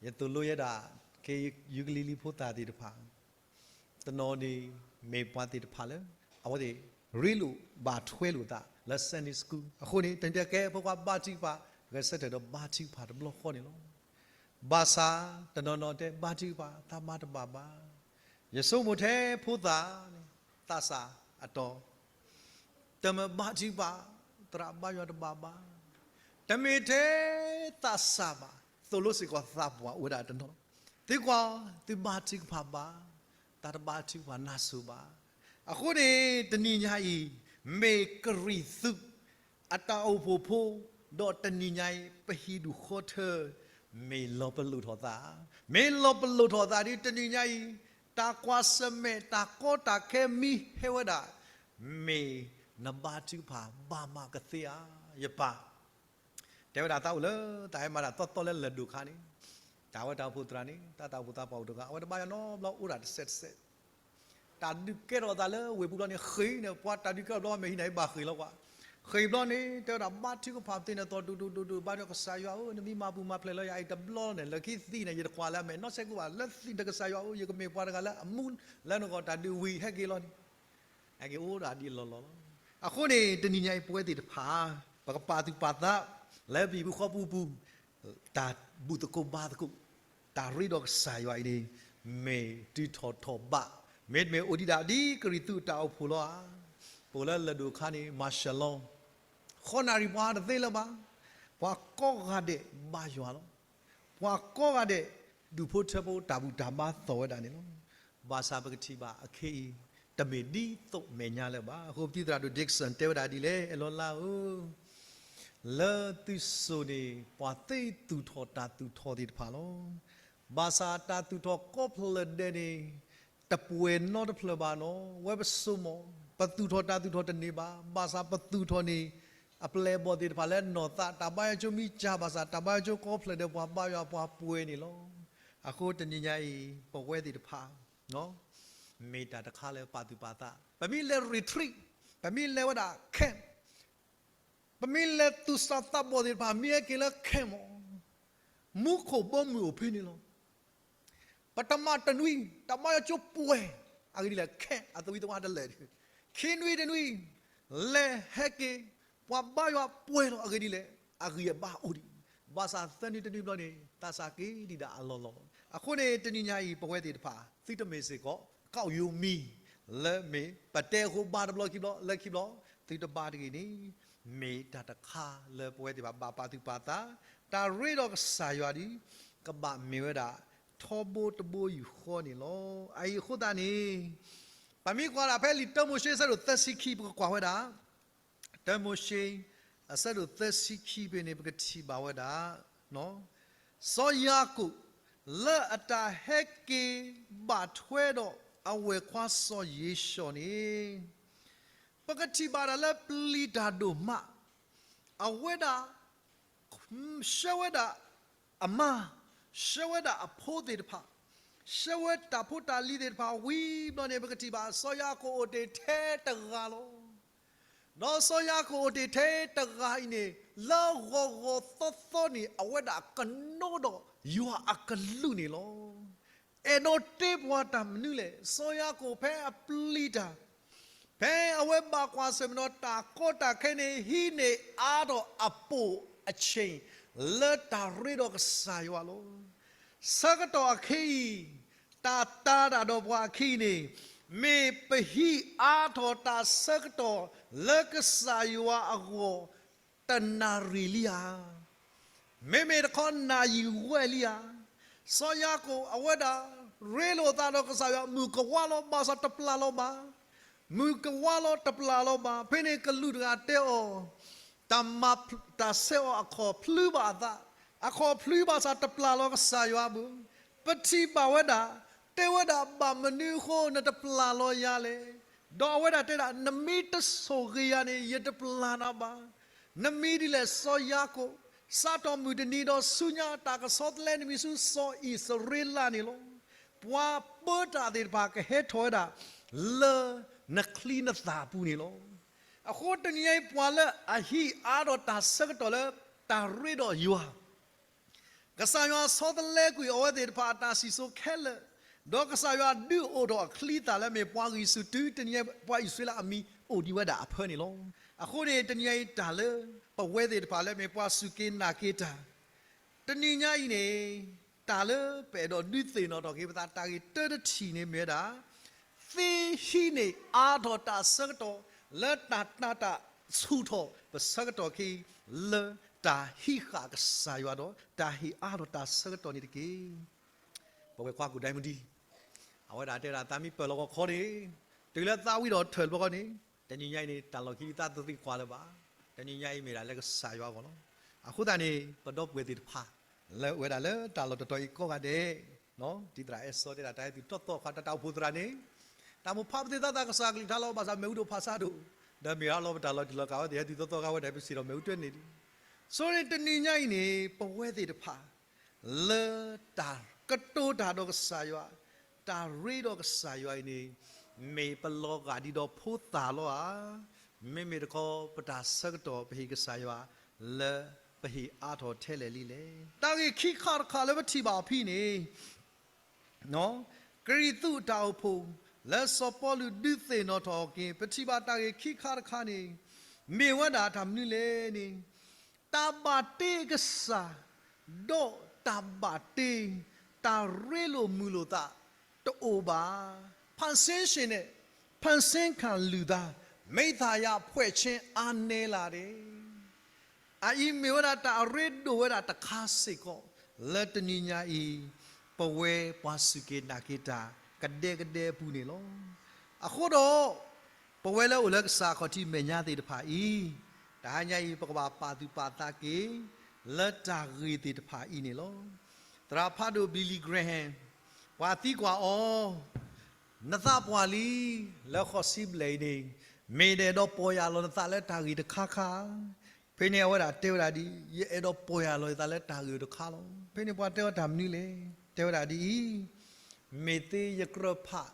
ယသိၣ်လိယဲဒၣ် က့ၤယူကလံၤလံၤဖိသၣ်သ့ၣ်တဖၣ် တနီၤန့ၣ် မ့ၢ်ပှၤသ့ၣ်တဖၣ်လၢ အဝဲသ့ၣ် ရ့လိာ်ဘၣ်ထွဲလိာ်သးလၢ Sunday School အဃိန့ၣ် တနံၤကဲဖိခွါဘါထုကဖၣ်, ဂဲၤဆၢထၢၣ်ဒီးဘါထုကဖၣ်တဘျီဃီန့ၣ်လီၤ. ဘၣ်ဆၣ်တနီၤနီၤတဲဘါထုကဖၣ် သးမၤတဘၣ်ဘၣ်. ယဆိကမိၣ်ထဲဖိသၣ်န့ၣ် သးစၢ်အတီၤ တမ့ၢ်ဘါထုကဖၣ် သရၣ်ဘါယွၤတဘၣ်ဘၣ်. တမ့ၢ်ထဲသးစၢ်ဘၣ်, သိၣ်လိစ့ၢ်ကီးသးပှၢ်အိၣ်ဝဲဒၣ်တနီၤ, သုကွၢ်, သုဘါထုကဖၣ်ဘၣ်, တၢ်တဘါထုကဖၣ်နါစိၤဘၣ်. အဃိန့ၣ် တနံၤညါအံၤ မ့ၢ်ကရံၣ်သူး အတၢ်အိၣ်ဖှိၣ်ဖိ, ဒီးတနံၤညါအံၤ ပဟံၣ်ဒူၣ်ဃီထၢ မ့ၢ်လီၤပလိာ်ထီၣ်သး, မ့ၢ်လီၤပလိာ်ထီၣ်သးဒီး တနံၤညါအံၤ တၢ်ကွၢ်ဆၢၣ်မဲာ် တၢ်ကီတၢ်ခဲမ့ၢ်ဟဲဝဲဒၣ်, မ့ၢ်နဘါထုကဖၣ်ဘၣ်မးကသ့ဧါ. ယပၢ် တဲဝဲဒၣ်သးအိၣ်လၢ တၢ်ဟဲမၤတၢ်သီသီလၢလၢၢ်ဒိၣ်ခါန့ၣ်, တၢ်ဝဲတၢ်အိၣ်ဖှိၣ်သရၣ်န့ၣ် တၢ်သးအိၣ်ဖှိၣ်သးပှၢ်အိၣ်တဂၤ အဝဲတဘါယွၤနီတဘျီအိၣ်ဒၣ်တစဲးတစဲး တၢ်ဒုးကဲထီၣ်သးလၢဝ့ၢ်ပူၤဘျီန့ၣ် ဃ့ၢ်န့ၣ် ပှၤတၢ်ဒုးကဲထီၣ်ဘျီမ့ၢ်ဟံးန့ၣ် ဘၣ်ဃ့ၢ်လီၤကွၢ်. ဃ့ၢ်ဘျီန့ၣ် တဲဝဲဒၣ်ဘါထုကဖၣ်သ့ၣ်န့ၣ် သီၣ်ဒိၣ်ဒိၣ်ဒိၣ်ဒိၣ် ဘါထုကဖၣ်ကစၢ်ယွၤဧၢ, နမ့ၢ်မၤပူၤမၤဖျဲးလၢယၤအံၤတဘျီန့ၣ် လၢခံသံန့ၣ် ယတကွၢ်လၢအမဲာ်နီတစဲးကဘၣ် လၢသံတကစၢ်ယွၤဧၢ, ယကမ့ၢ်ပှၤတဂၤလၢအမူ လၢနဂီၢ်တၢ်ဒုးဝံၤဟဲက့ၤလီၤန့ၣ် ဟဲက့ၤအိၣ်ဒၣ်ဒ်အလီၢ်လီၢ်လီၤ. အဃိန့ၣ် တနံၤညါအံၤပဝဲသ့ၣ်တဖၣ် ပကပာ်သူၣ်ပာ်သး လၢပဟံၣ်ပူၤဃီပူၤပူၤ တၢ်ဘူၣ်သကိးဘါသကိး တၢ်ရ့ဒီးကစၢ်ယွၤအံၤန့ၣ် မ့ၢ်တုၤထီၣ်ထီၣ်ဘး မ့တမ့ၢ်အိၣ်ဒံးဒၣ်ဒ်ကရံၣ်သူးတၢ်အိၣ်ဖှိၣ်လီၤဧါ. ပအိၣ်လၢလၢၢ်ဒိၣ်ခါန့ၣ် martial law ဃီနၣ်ရံၣ်ပှၤတသ့လၢၤဘၣ်. ပှၤကိးဂၤဒဲးဘါယွၤလီၤ. ပှၤကိးဂၤဒဲး ဒူၣ်ဖိထၢဖိတၢ်ဘူၣ်တၢ်ဘါသီၣ်ဝဲဒၣ်န့ၣ်လီၤ. ဘၣ်ဆၣ်ပကထံၣ်ဘၣ်အခ့အံၤ တမ့ၢ်ဒ်သိးမဲာ်ညါလၢၤဘၣ်. အဃိပတံၤသရၣ်ဒိၣ် Dixon တဲဝဲဒၣ်ဒ်လဲၣ်, အဲၣ်လီၤလါဧၢ, လၢသုစိၤန့ၣ် ပှၤသ့သူၣ်ထီၣ်တၢ်သူၣ်ထီၣ်သ့ၣ်တဖၣ်လီၤ. ဘၣ်ဆၣ်တၢ်သူၣ်ထီၣ်ကိးဖျၢၣ်ဒဲးန့ၣ် တပှဲၤနီတဖျၢၣ်ဘၣ်နီၤ. ဝဲပစိၤမီၤ ပသူၣ်ထီၣ်တၢ်သူၣ်ထီၣ်တန့ၢ်ဘၣ်. ဘၣ်ဆၣ်ပသူၣ်ထီၣ်န့ၣ် အပျဲၢ်အဘီၣ်သ့ၣ်တဖၣ်လၢနီၢ်သး တၢ်ဘါယွၤကၠိမံကၢ်ဘၣ်ဆၣ် တၢ်ဘါယွၤကၠိကိးဖျၢၣ်ဒဲးပှၤဘါယွၤပှၤပှဲၤန့ၣ်လီၤ. အဃိတနံၤညါအံၤ ပဝဲသ့ၣ်တဖၣ် မ့ၢ်တၢ်တခါလၢပာ်သူၣ်ပာ်သး, ပမ့ၢ်လဲၤ retreat, ပမ့ၢ်လဲၤဝဲဒၣ် camp, ပမ့ၢ်လဲၤသူၣ်စၢ်သးဘီၣ်သ့ၣ်တဖၣ် မ့ၢ်ဟဲက့ၤလၢ camp မီၤ, မူခိၣ်ဘီမုၢ်အိၣ်ဖဲန့ၣ်လီၤ. ပတၢ်မၤတနွံ တၢ်ဘါယွၤကၠိပှဲၤ အဂ့ၢ်ဒ်လဲၣ် camp အသဝံသဝါတလၢာ်, ခံနွံတနွံ လဲၤဟဲက့ၤ ပှၤဘါယွၤပှဲၤလီၤ အဂ့ၢ်ဒ်လဲၣ် အဂံၢ်အဘါအိၣ်ဒံး, ဘၣ်ဆၣ်သၢနွံတနွံဘျီန့ၣ် သးစၢ်က့ၤဒံးဒၣ်အလီၢ်လီၤ. အဃိန့ၣ် တနံၤညါအံၤ ပဝဲသ့ၣ်တဖၣ် သုတမ့ၢ်စ့ၢ်ကီး ကီၢ်ယိၤမံၤ လၢမ့ၢ်ပတဲအဃိဘါတဘျီခံဘျီ လၢခံဘျီ သုတဘါတဂ့ၤန့ၣ် မ့ၢ်တၢ်တခါလၢပဝဲသ့ၣ်တဖၣ်ဘၣ်ပာ်သူၣ်ပာ်သး, တၢ်ရ့ဒီးကစၢ်ယွၤဒီး ကဘၣ်မ့ၢ်ဝဲဒၣ် ထီဘိတဘိယူၢ်ဃီန့ၣ်လီၤ. အအံၤအဃိသတးန့ၣ် ပမ့ၢ်ကွၢ်ဒၣ်ဖဲလံာ်တၢမိၤၡ့အဆၢဒိၣ်သၢဆံခံ ပကကွၢ်ဝဲဒၣ် တၢမိၤၡ့ အဆၢဒိၣ်သၢဆံခံဖဲန့ၣ် ပကထံၣ်ဘၣ်ဝဲဒၣ် စီၤယၤကိာ် လၢအတၢ်ဟဲက့ၤဘၣ်ထွဲဒီး အဝဲၢ်ခွါစီၤယ့ၡီၤန့ၣ် ပကထံၣ်ဘၣ်တၢ်လၢပျံၤတၢ်ဒိၣ်မး, အဝဲဒၣ် ဆှၢဝဲဒၣ်အမါ, ဆှၢဝဲဒၣ်အဖိသ့ၣ်တဖၣ်, ဆှၢဝဲတၢ်ဖိတၢ်လံၤသ့ၣ်တဖၣ်ဝံၤဘျီန့ၣ် ပကထံၣ်ဘၣ်စီၤယၤကိာ်အိၣ်တ့ၢ်ထဲတဂၤလီၤ. ဒီးစီၤယၤကိာ်အိၣ်တ့ၢ်ထဲတဂၤအံၤန့ၣ် လၢဂီၤဂီၤသီသီန့ၣ် အဝဲဒၣ်ကနိဒီးယွၤအကလူးန့ၣ်လီၤ. အဲၣ်ဒိးတ့ပှၤတၢ်မနုၤလဲၣ်. စီၤယၤကိာ်ဖဲအပျံၤတၢ်, ဖဲအဝဲဘၣ်ကွၢ်ဆၢၣ်မဲာ်ဒီးတၢ်ကီတၢ်ခဲန့ၣ် ဟံးန့ၢ်အါထီၣ်အပိာ်အဆ့ၣ် လၢတၢ်ရ့ဒီးကစၢ်ယွၤလီၤ. ဆၢကတီၢ်အခဲအံၤ တၢ်တာ်တၢ်ဒီးပှၤအခံအံၤန့ၣ် မ့ၢ်ပဟံးအါထီၣ်တၢ်ဆၢကတီၢ်လၢကစၢ်ယွၤအဂီၢ် တနၣ်ရံၣ်လံဧါ. မ့မ့ၢ်တခီနၣ်ရံၣ်ဝဲလံဧါ. စီၤယၤကိာ်အဝဲဒၣ် ရ့လိာ်သးဒီးကစၢ်ယွၤ မုၢ်ကဝါလီၤ ဘၣ်ဆၣ်တပျၢ်လီၤဘၣ်. မုၢ်ကဝါလီၤတပျၢ်လီၤဘၣ်. ဖဲန့ၣ်ကလူးတဂၤတဲအီၤ, တၢ်မၤတၢ်ဆဲးအီၤအခီၣ်ဖျုးဘၣ်အသး, အခီၣ်ဖျုးဘၣ်ဆၣ်တပျၢ်လီၤကစၢ်ယွၤဘၣ်. ပထံၣ်ဘၣ်ဝဲဒၣ်, တဲဝဲဒၣ်ဘၣ်မနုၤအဃိနတပျၢ်လီၤယၤလဲၣ်. ဒီးအဝဲဒၣ်တဲဒၣ် နမ့ၢ်တဆိၣ်ဂ့ၤယၤန့ၣ် ယတပျၢ်နၤဘၣ်. နမံၤဒ်လဲၣ်စီၤယၤကိာ်, စးထီၣ်မုၢ်တနံၤဒီးဆူညါ တၢ်ကဆီတလဲနမံၤဆူစီၤအံၣ်စရ့လးန့ၣ်လီၤ. ပှၤပၢတၢ်သ့ၣ်တဖၣ်ကဟဲထီၣ်ဝဲဒၣ် လၢနချံနသၣ်အပူၤန့ၣ်လီၤ. အဃိတနံၤညါအံၤ ပှၤလၢအဟံးအါထီၣ်တၢ်ဆၢကတီၢ်လၢတၢ်ရ့ဒီးယွၤ ကစၢ်ယွၤဆီတလဲကွံာ်အဝဲသ့ၣ်တဖၣ်အတၢ်စံၣ်စိၤခဲလၢာ်, ဒီးကစၢ်ယွၤဒုးအိၣ်ထီၣ်အချံအသၣ်လၢမ့ၢ်ပှၤဂံၢ်ဆူၣ်တုၤတနံၤညါ ပှၤအံၣ်စရ့လးအမံၤအိၣ်ဒံးဝဲဒၣ်အဖၢန့ၣ်လီၤ. အဃိန့ၣ် တနံၤညါအံၤတၢ်လၢ ပဝဲသ့ၣ်တဖၣ်လၢမ့ၢ်ပှၤစူၢ်က့ၤနာ်က့ၤတၢ် တနံၤညါအံၤန့ၣ် တၢ်လၢပအဲၣ်ဒိးဒုးသ့ၣ်နီၣ်ထီၣ်က့ၤပသးတၢ်ဂ့ၢ်တၢတထံၣ်န့ၣ် မ့ၢ်ဝဲဒၣ် သ့ဟံးန့ၢ်အါထီၣ်တၢ်ဆၢကတီၢ် လၢတၢ်တာ်တၢ်ဆူၣ်ထီၣ်ပဆၢကတီၢ်ခဲအံၤ လၢတၢ်ဟံးဃာ်ကစၢ်ယွၤဒီး တၢ်ဟံးအါထီၣ်တၢ်ဆၢကတီၢ်န့ၣ်တက့ၢ်. ပဝဲခွါကူၣ်ဒဲမူဒံ အဝဲဒၣ်တဲဝဲဒၣ်သးမံပၢၢ်လီၤဂီၤခီန့ၣ် တုၤလၢသးဝံၣ်ဒီးထၢၣ်တဘျီဃီန့ၣ် တနံၤညါအံၤန့ၣ် တၢ်လီၢ်ခံသးတသ့ကွၢ်လၢၤဘၣ်. တနံၤညါအံၤမ့ၢ်ဒၣ်လၢကစၢ်ယွၤအဂီၢ်လီၤ. အဃိသတးန့ၣ် ပဒီပုၢ်ဝဲၢ်သ့ၣ်တဖၣ် လၢအိၣ်ဝဲဒၣ်လၢတၢ်လီၢ်တတီၤအံၤကိးဂၤဒဲး ဒ်သရၣ်အဲၣ်စီတဲဒၣ် တၢ်ဟဲတုၤသီသီအခါ တၢ်အိၣ်ဖှိၣ်သရၣ်န့ၣ် တၢ်မိၣ်ဖးပသ့ၣ်သးသးကစၢ်အကလုၢ်ကထါလီၤ. ဘၣ်ဆၣ်မ့ၣ်အူဒိၣ်ဖးဆါဒိၣ် ဒီးမ့ၢ်အါလီၤပတၢ်လီၤတံၢ်လီၤကးဝဲသ့ၣ် ဟဲတုၤသီသီအခါဝဲဒၣ် ပစံၣ်ထီၣ်မ့ၣ်အူတန့ၢ်ဒံး. ဆိန့ၣ်တနံၤညါအံၤန့ၣ် ပဝဲသ့ၣ်တဖၣ် လၢတၢ်ကတိၤတၢ်ဒီးကစၢ်ယွၤ, တၢ်ရ့ဒီးကစၢ်ယွၤအံၤန့ၣ် မ့ၢ်ပလီၤဂာ်ဒ်ဒီးဖိသၣ်လီၤဧါ. မ့မ့ၢ်တခီ ပတၢ်ဆၢကတီၢ်ပဟ့ၣ်ကစၢ်ယွၤ လၢပဟ့ၣ်အါထီၣ်ထဲလဲၣ်လံလဲၣ်. တၢ်ဂ့ၢ်ခံခါတခါလၢပထံၣ်ဘၣ်အီၤဖဲန့ၣ် ကရံၣ်သူးအတၢ်အိၣ်ဖှိၣ် လၢစီၤပီလူးဒုးသ့ၣ်နီၣ်ထီၣ်အီၤက့ၤ ပထံၣ်ဘၣ်တၢ်ဂ့ၢ်ခံခါတခါန့ၣ် မ့ၢ်ဝဲဒၣ်တၢ်မနုၤလဲၣ်န့ၣ် တၢ်ဘၣ်တ့ကစၢ် ဒီးတၢ်ဘၣ်တ့ တၢ်ရ့လိာ်မုာ်လိာ်သး တအိၣ်ဘၣ်. ဖန်ဆင်းရှင်နဲ့ ဖန်ဆင်းခံလူသား မိဿဟာယအဖွဲ့ချင်း အားနည်းလာတယ်. အအံၤမ့ၢ်ဝဲဒၣ်တၢ်အရ့ဒိၣ်ဝဲဒၣ်တခါစ့ၢ်ကီး လၢတနံၤညါအံၤ ပဝဲပှၤစူၢ်က့ၤနာ်က့ၤတၢ် ကဒဲကဒဲအပူၤန့ၣ်လီၤ. အဃိဒီး ပဝဲလၢအိၣ်လၢကစၢ်အခီၣ်ထံးမဲာ်ညါသ့ၣ်တဖၣ်အံၤ တဟါညါအံၤ ပကဘၣ်ပာ်သူၣ်ပာ်သးက့ၤ လၢတၢ်ဂ့ၢ်သ့ၣ်တဖၣ်အံၤန့ၣ်လီၤ. သရၣ်ဖးဒိၣ် Billy Graham ပှၤသံကွၢ်အီၤ နသးပှၢ်လံ လၢဃိးဆံဘျဲၣ်အံၤန့ၣ် မ့ၢ်နအဲၣ်ဒိးပီၢ်ယၢ်လီၤနသးလၢတၢ်ဂ့ၢ်တခါခါဧါ. ဖဲန့ၣ်အဝဲဒၣ်တဲဝဲဒၣ်ဒ်အံၤ, ယအဲၣ်ဒိးပီၢ်ယၢ်လီၤယသးလၢတၢ်ဂ့ၢ်တခါလီၤ. ဖဲန့ၣ်ပှၤတဲဝဲတၢ်မနုၤလဲၣ်. တဲဝဲဒၣ်ဒ်အံၤ, မ့ၢ်သ့ယကြၢးဖး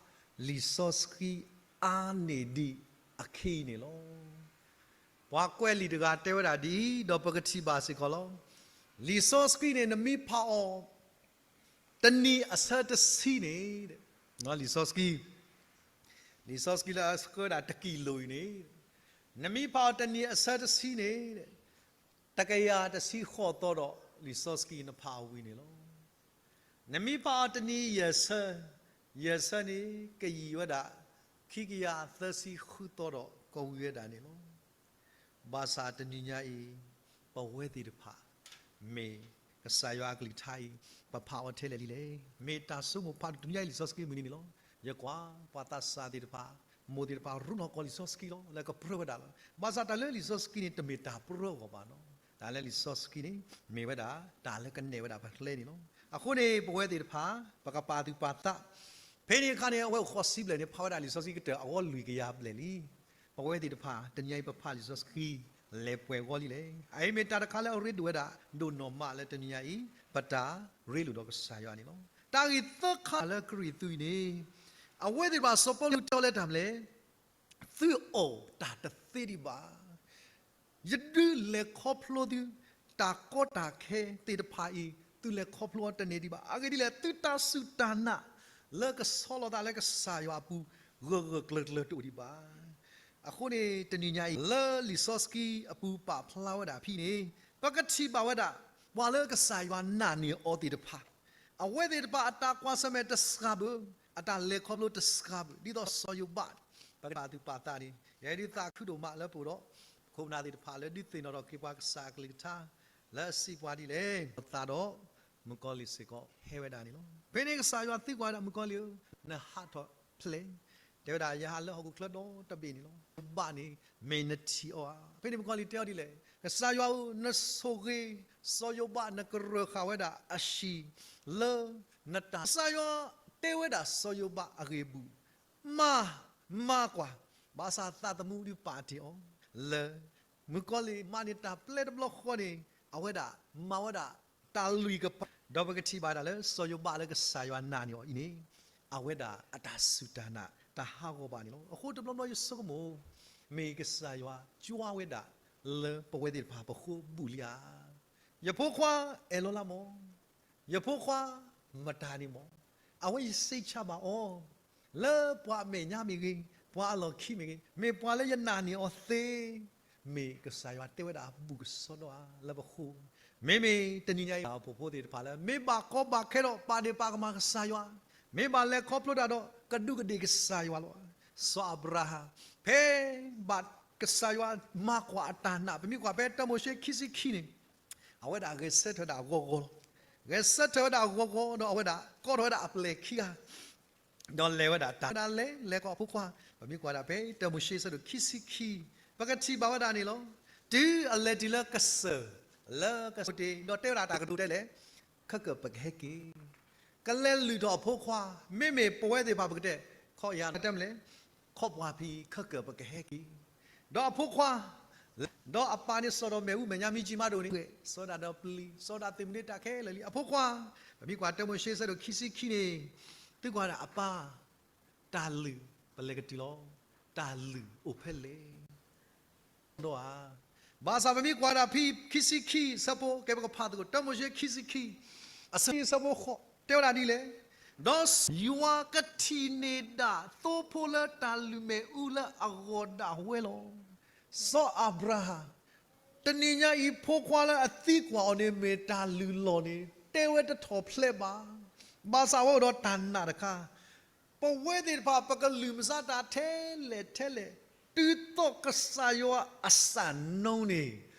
လံာ်စီဆှံအါန့ၢ်ဒံးအခံန့ၣ်လီၤ. ပှၤကွဲးလံာ်တဂၤတဲဝဲဒၣ်ဒ်အံၤ, ဒီးပကထံၣ်ဘၣ်စ့ၢ်ကီးလီၤ. လံာ်စီဆှံန့ၣ် နမ့ၢ်ဖးအီၤ တနံၤအဆၢတဆံန့ၣ်, လံာ်စီဆှံ, လံာ်စီဆှံလၢအဆှၢဒၣ်တကံၢ်လိာ်အံၤန့ၣ်, နမ့ၢ်ဖးအီၤတနံၤအဆၢတဆံန့ၣ်, တကယၤတဆံဃိးသီဒီး လံာ်စီဆှံနဖးအီၤဝံၤန့ၣ်လီၤ. နမ့ၢ်ဖးအီၤတနံၤယဲၢ်ဆၢ, ယဲၢ်ဆၢန့ၣ် ကယံာ်ဝဲဒၣ် ခံကယၤသၢဆံဃုသီဒီးကဝံၤဝဲဒၣ်န့ၣ်လီၤ. ဘၣ်ဆၣ်တနံၤညါအံၤ ပဝဲသ့ၣ်တဖၣ် မ့ၢ်ကစၢ်ယွၤအကလုၢ်ကထါအံၤ ပဖးအီၤထဲလဲၣ်လံလဲၣ်. မ့ၢ်တၢ်ဆိကမိၣ်ဖးဒိၣ်တနံၤညါအံၤလံာ်စီဆှံမုၢ်နံၤန့ၣ်လီၤ. ယကွၢ် ပှၤသးစၢ်သ့ၣ်တဖၣ် မိၢ်သ့ၣ်တဖၣ် ရူးနီၢ်ကီၢ်လံာ်စီဆှံလီၤ လၢကပြၢဝဲဒၣ်လီၤ. ဘၣ်ဆၣ်တၢ်လၢလံာ်စီဆှံန့ၣ် တမ့ၢ်တၢ်ပြၢအဂီၢ်ဘၣ်နီၤ. တၢ်လၢလံာ်စီဆှံန့ၣ် မ့ၢ်ဝဲဒၣ် တၢ်လၢကနဲၣ်ဝဲဒၣ်ပှၤကျဲန့ၣ်လီၤ. အဃိန့ၣ် ပဝဲသ့ၣ်တဖၣ် ပကပာ်သူၣ်ပာ်သး ဖဲန့ၣ်အခါန့ၣ် အဝဲအိၣ်ဃိးဆံဘျဲၣ်န့ၣ် ဖးဝဲဒၣ်လံာ်စီဆှံကတၢၢ်အဂီၢ်လွံၢ်ကယၤဘျဲၣ်လံ. ပဝဲသ့ၣ်တဖၣ် တနံၤအံၤပဖးလံာ်စီဆှံ လဲၤပှဲၤဂီၢ်လံလဲၣ်. အအံၤမ့ၢ်တၢ်တခါလၢအရ့ဒိၣ်ဝဲဒၣ် ဒိၣ်နီၢ်မးလၢတနံၤအံၤ ပတၢ်ရ့လိာ်ဒီးကစၢ်ယွၤန့ၣ်လီၤ. တၢ်ဂ့ၢ်သၢခါလၢကရံၣ်သူးအံၤန့ၣ် အဝဲသ့ၣ်တဖၣ်စီၤပီလူးတဲအီၤလၢတၢ်မနုၤလဲၣ် သုအိၣ်တၢ်တသ့ဒံးဘၣ်. ယဒုးလဲၤခီဖျိသု တၢ်ကီတၢ်ခဲသ့ၣ်တဖၣ်အံၤ သုလဲၤခီဖျိအီၤတန့ၢ်ဒံးဘၣ်. အဂ့ၢ်ဒ်လဲၣ် သုတၢ်စူၢ်တၢ်နာ် လၢကဆီလီၤသးလၢကစၢ်ယွၤအပူၤ ဂၢၢ်ဂၢၢ်ကျၢၤကျၢၤတအိၣ်ဒံးဘၣ်. အဃိန့ၣ် တနံၤညါအံၤ လၢလံာ်စီဆှံအပူၤပာ်ဖျါဝဲဒၣ်ဖဲန့ၣ် ပကထံၣ်ဘၣ်ဝဲဒၣ် ပှၤလၢကစၢ်ယွၤနာ်န့ၢ်အီၤသ့ၣ်တဖၣ် အဝဲသ့ၣ်တဖၣ်အတၢ်ကွၢ်ဆၢၣ်မဲာ်တစှၤဘၣ်, အတၢ်လဲၤခီဖျိတစှၤဘၣ်, ဒ်သိးစီၤယိၤဘး ပကဘၣ်သူၣ်ပာ်သးန့ၣ် ယဲဒုးသးခုဒိၣ်မးလၢပအိၣ်ဒီး ပခိၣ်ပနၢ်သ့ၣ်တဖၣ်လၢဒုးသ့ၣ်နီၣ်ထီၣ်က့ၤပှၤကစၢ်အကလုၢ်ကထါ လၢအစံးပှၤဒ်လဲၣ်. သးဒီးမုၣ်ကီၤလံၢ်စ့ၢ်ကီးဟဲဝဲဒၣ်န့ၣ်လီၤ. ဖဲန့ၣ်ကစၢ်ယွၤသံကွၢ်ဝဲဒၣ် မုၣ်ကီၤလံၢ်ဧၢ, နဟးထီၣ်ဖဲလဲၣ်. တဲဝဲဒၣ် ယဟးလၢဟီၣ်ခိၣ်ချၢဒီတဘ့ၣ်န့ၣ်လီၤ. ဘၣ်န့ၣ် မ့ၢ်နထံၣ်အီၤဧါ. ဖဲန့ၣ်မုၣ်ကီၤလံၢ်တဲအီၤဒ်လဲၣ်, ကစၢ်ယွၤဧၢ, နဆိၣ်ဂ့ၤစီၤယိၤဘး နကရၢၢ်ဃာ်ဝဲဒၣ်အဟံၣ်လၢနတၢ် ကစၢ်ယွၤတဲဝဲဒၣ်စီၤယိၤဘးအဂ့ၢ်အပူၤ, မၤ, မၤကွၢ်, ဘၣ်ဆၣ်သးသမူဒုးပာ်တ့ၢ်အီၤလၢ မုၣ်ကီၤလံၢ်မၤန့ၢ်တၢ်ပျဲတဘျီဃီန့ၣ် အဝဲဒၣ်မၤဝဲဒၣ်တၢ်လွံၢ်ကပၤ, ဒီးပကထံၣ်ဘၣ်ဒၣ်လၢစီၤယိၤဘးလၢကစၢ်ယွၤနာ်န့ၢ်အီၤအံၤန့ၣ် အဝဲဒၣ်အတၢ်စူၢ်တၢ်နာ်တဟးဂီၤဘၣ်န့ၣ်လီၤ. အဃိတဘျီဘျီယဆိကမိၣ် မ့ၢ်ကစၢ်ယွၤကွၢ်ဝဲဒၣ်လၢပဝဲသ့ၣ်တဖၣ်ပဃိပူၤလံဧါ. ယဖိခွါအဲၣ်လီၤလၢမီၢ်, ယဖိခွါမတၤန့ၣ်မီၢ်, အဝဲယစံးဆၢဘၣ်အီၤ လၢပှၤအမဲာ်ညါမ့ၢ်ဂ့ၤ, ပှၤအလီၢ်ခံမ့ၢ်ဂ့ၤ, မ့ၢ်ပှၤလၢယနာ်န့ၢ်အီၤသ့, မ့ၢ်ကစၢ်ယွၤတဲဝဲဒၣ်အဘူၣ်ကစီဒီဧါလၢပဃိ. မ့မ့ၢ်တနံၤညါအံၤ ပဖိသ့ၣ်တဖၣ်လၢ မ့ၢ်ဘၣ်ကီဘၣ်ခဲဒီးပာ်ဒ့ၣ်ပာ်ကမၣ်ကစၢ်ယွၤ, မ့ၢ်ဘၣ်လဲၤခီဖျိတၢ်ဒီးကဒူးကဒ့ၣ်ကစၢ်ယွၤလီၤ. စီၤအၤဘြၤဟၣ် ဖဲဘၣ်ကစၢ်ယွၤမၤကွၢ်အတၢ်နာ် ပမ့ၢ်ကွၢ်ဖဲတၢမိၤၡ့ခံဆံခံန့ၣ် အဝဲဒၣ်ဂဲၤဆၢထၢၣ်ဝဲဒၣ်ဂီၤဂီၤလီၤ. ဂဲၤဆၢထၢၣ်ဝဲဒၣ်ဂီၤဂီၤဒီးအဝဲဒၣ်ကိးထီၣ်ဝဲဒၣ်အပျဲၢ်ခံဂၤ ဒီးလဲၤဝဲဒၣ်တၢ်ဝဲဒၣ်လဲၤလဲၤကီးအဖိခွါ, ပမ့ၢ်ကွၢ်ဒၣ်ဖဲတၢမိၤၡ့ဆၢဒိၣ်ခံဆံခံ, ပကထံၣ်ဘၣ်ဝဲဒၣ်န့ၣ်လီၤ. တုၤအလဲၤတုၤလၢကစၢၢ်, လၢကစၢၢ်တ့ၢ် ဒီးတဲဝဲဒၣ်တၢ်ကတိၤဒ်လဲၣ်, ခဲကၢၣ်ပကဟဲက့ၤ ကလဲၤလုၢ်ထီၣ်အဖိခွါ, မ့မ့ၢ်ပဝဲသ့ၣ်တဖၣ်ပကတဲ, ခီယၤတဲမလဲၣ်, ခီပှၤဖံး ခဲကၢၣ်ပကဟဲက့ၤ, ဒီးအဖိခွါ ဒီးအပၢ်န့ၣ် စီၤဒီးမဲးအူမဲာ်ညါမံကၠံမးဒိၣ်န့ၣ်, စီၤဒၣ်ဒီးပျံၤ စီၤဒၣ်သုးမုၢ်ဒ့တၢ်ခဲလၢာ်လံ အဖိခွါ, ပမ့ၢ်ကွၢ်တၢမိၤၡ့ဆၢဒိၣ်ခံဆံခံန့ၣ်, သုကွၢ်ဒၣ်အပၢ်, တၢ်လုၢ်ပလဲၤကတုၤလီၤ, တၢ်လုၢ်အိၣ်ဖဲလဲၣ် ဒီးဧါ, ဘၣ်ဆၣ်ပမ့ၢ်ကွၢ်ဒၣ်ဖဲခံဆံခံဆၢဖိ ကဲပကဖးသကိး တၢမိၤၡ့ခံဆံခံ အဆၢခံဆၢဖိဃိး တဲဝဲဒၣ်ဒ်လဲၣ်, ဒီးယွၤကထံၣ်န့ၢ်ဒၣ်သိဖိလၢတၢ်လုၢ်မဲးအူလၢအဂီၢ်ဒၣ်ဝဲလီၤ. စီၤအၤဘြၤဟၣ် တနံၤညါအံၤ ဖိခွါလၢအသံကွၢ်အီၤန့ၣ် မ့ၢ်တၢ်လုၢ်လီၢ်န့ၣ် တဲဝဲတထီၣ်ဖျဲးဘၣ်. ဘၣ်ဆၣ်ဝဲအိၣ်ဒီးတၢ်နာ်တခါ, ပဝဲသ့ၣ်တဖၣ် ပကလုၢ်မၤစၢၤတၢ်ထဲလဲၣ်ထဲလဲၣ်, တုၤသိးကစၢ်ယွၤအစၢ်နိန့ၣ်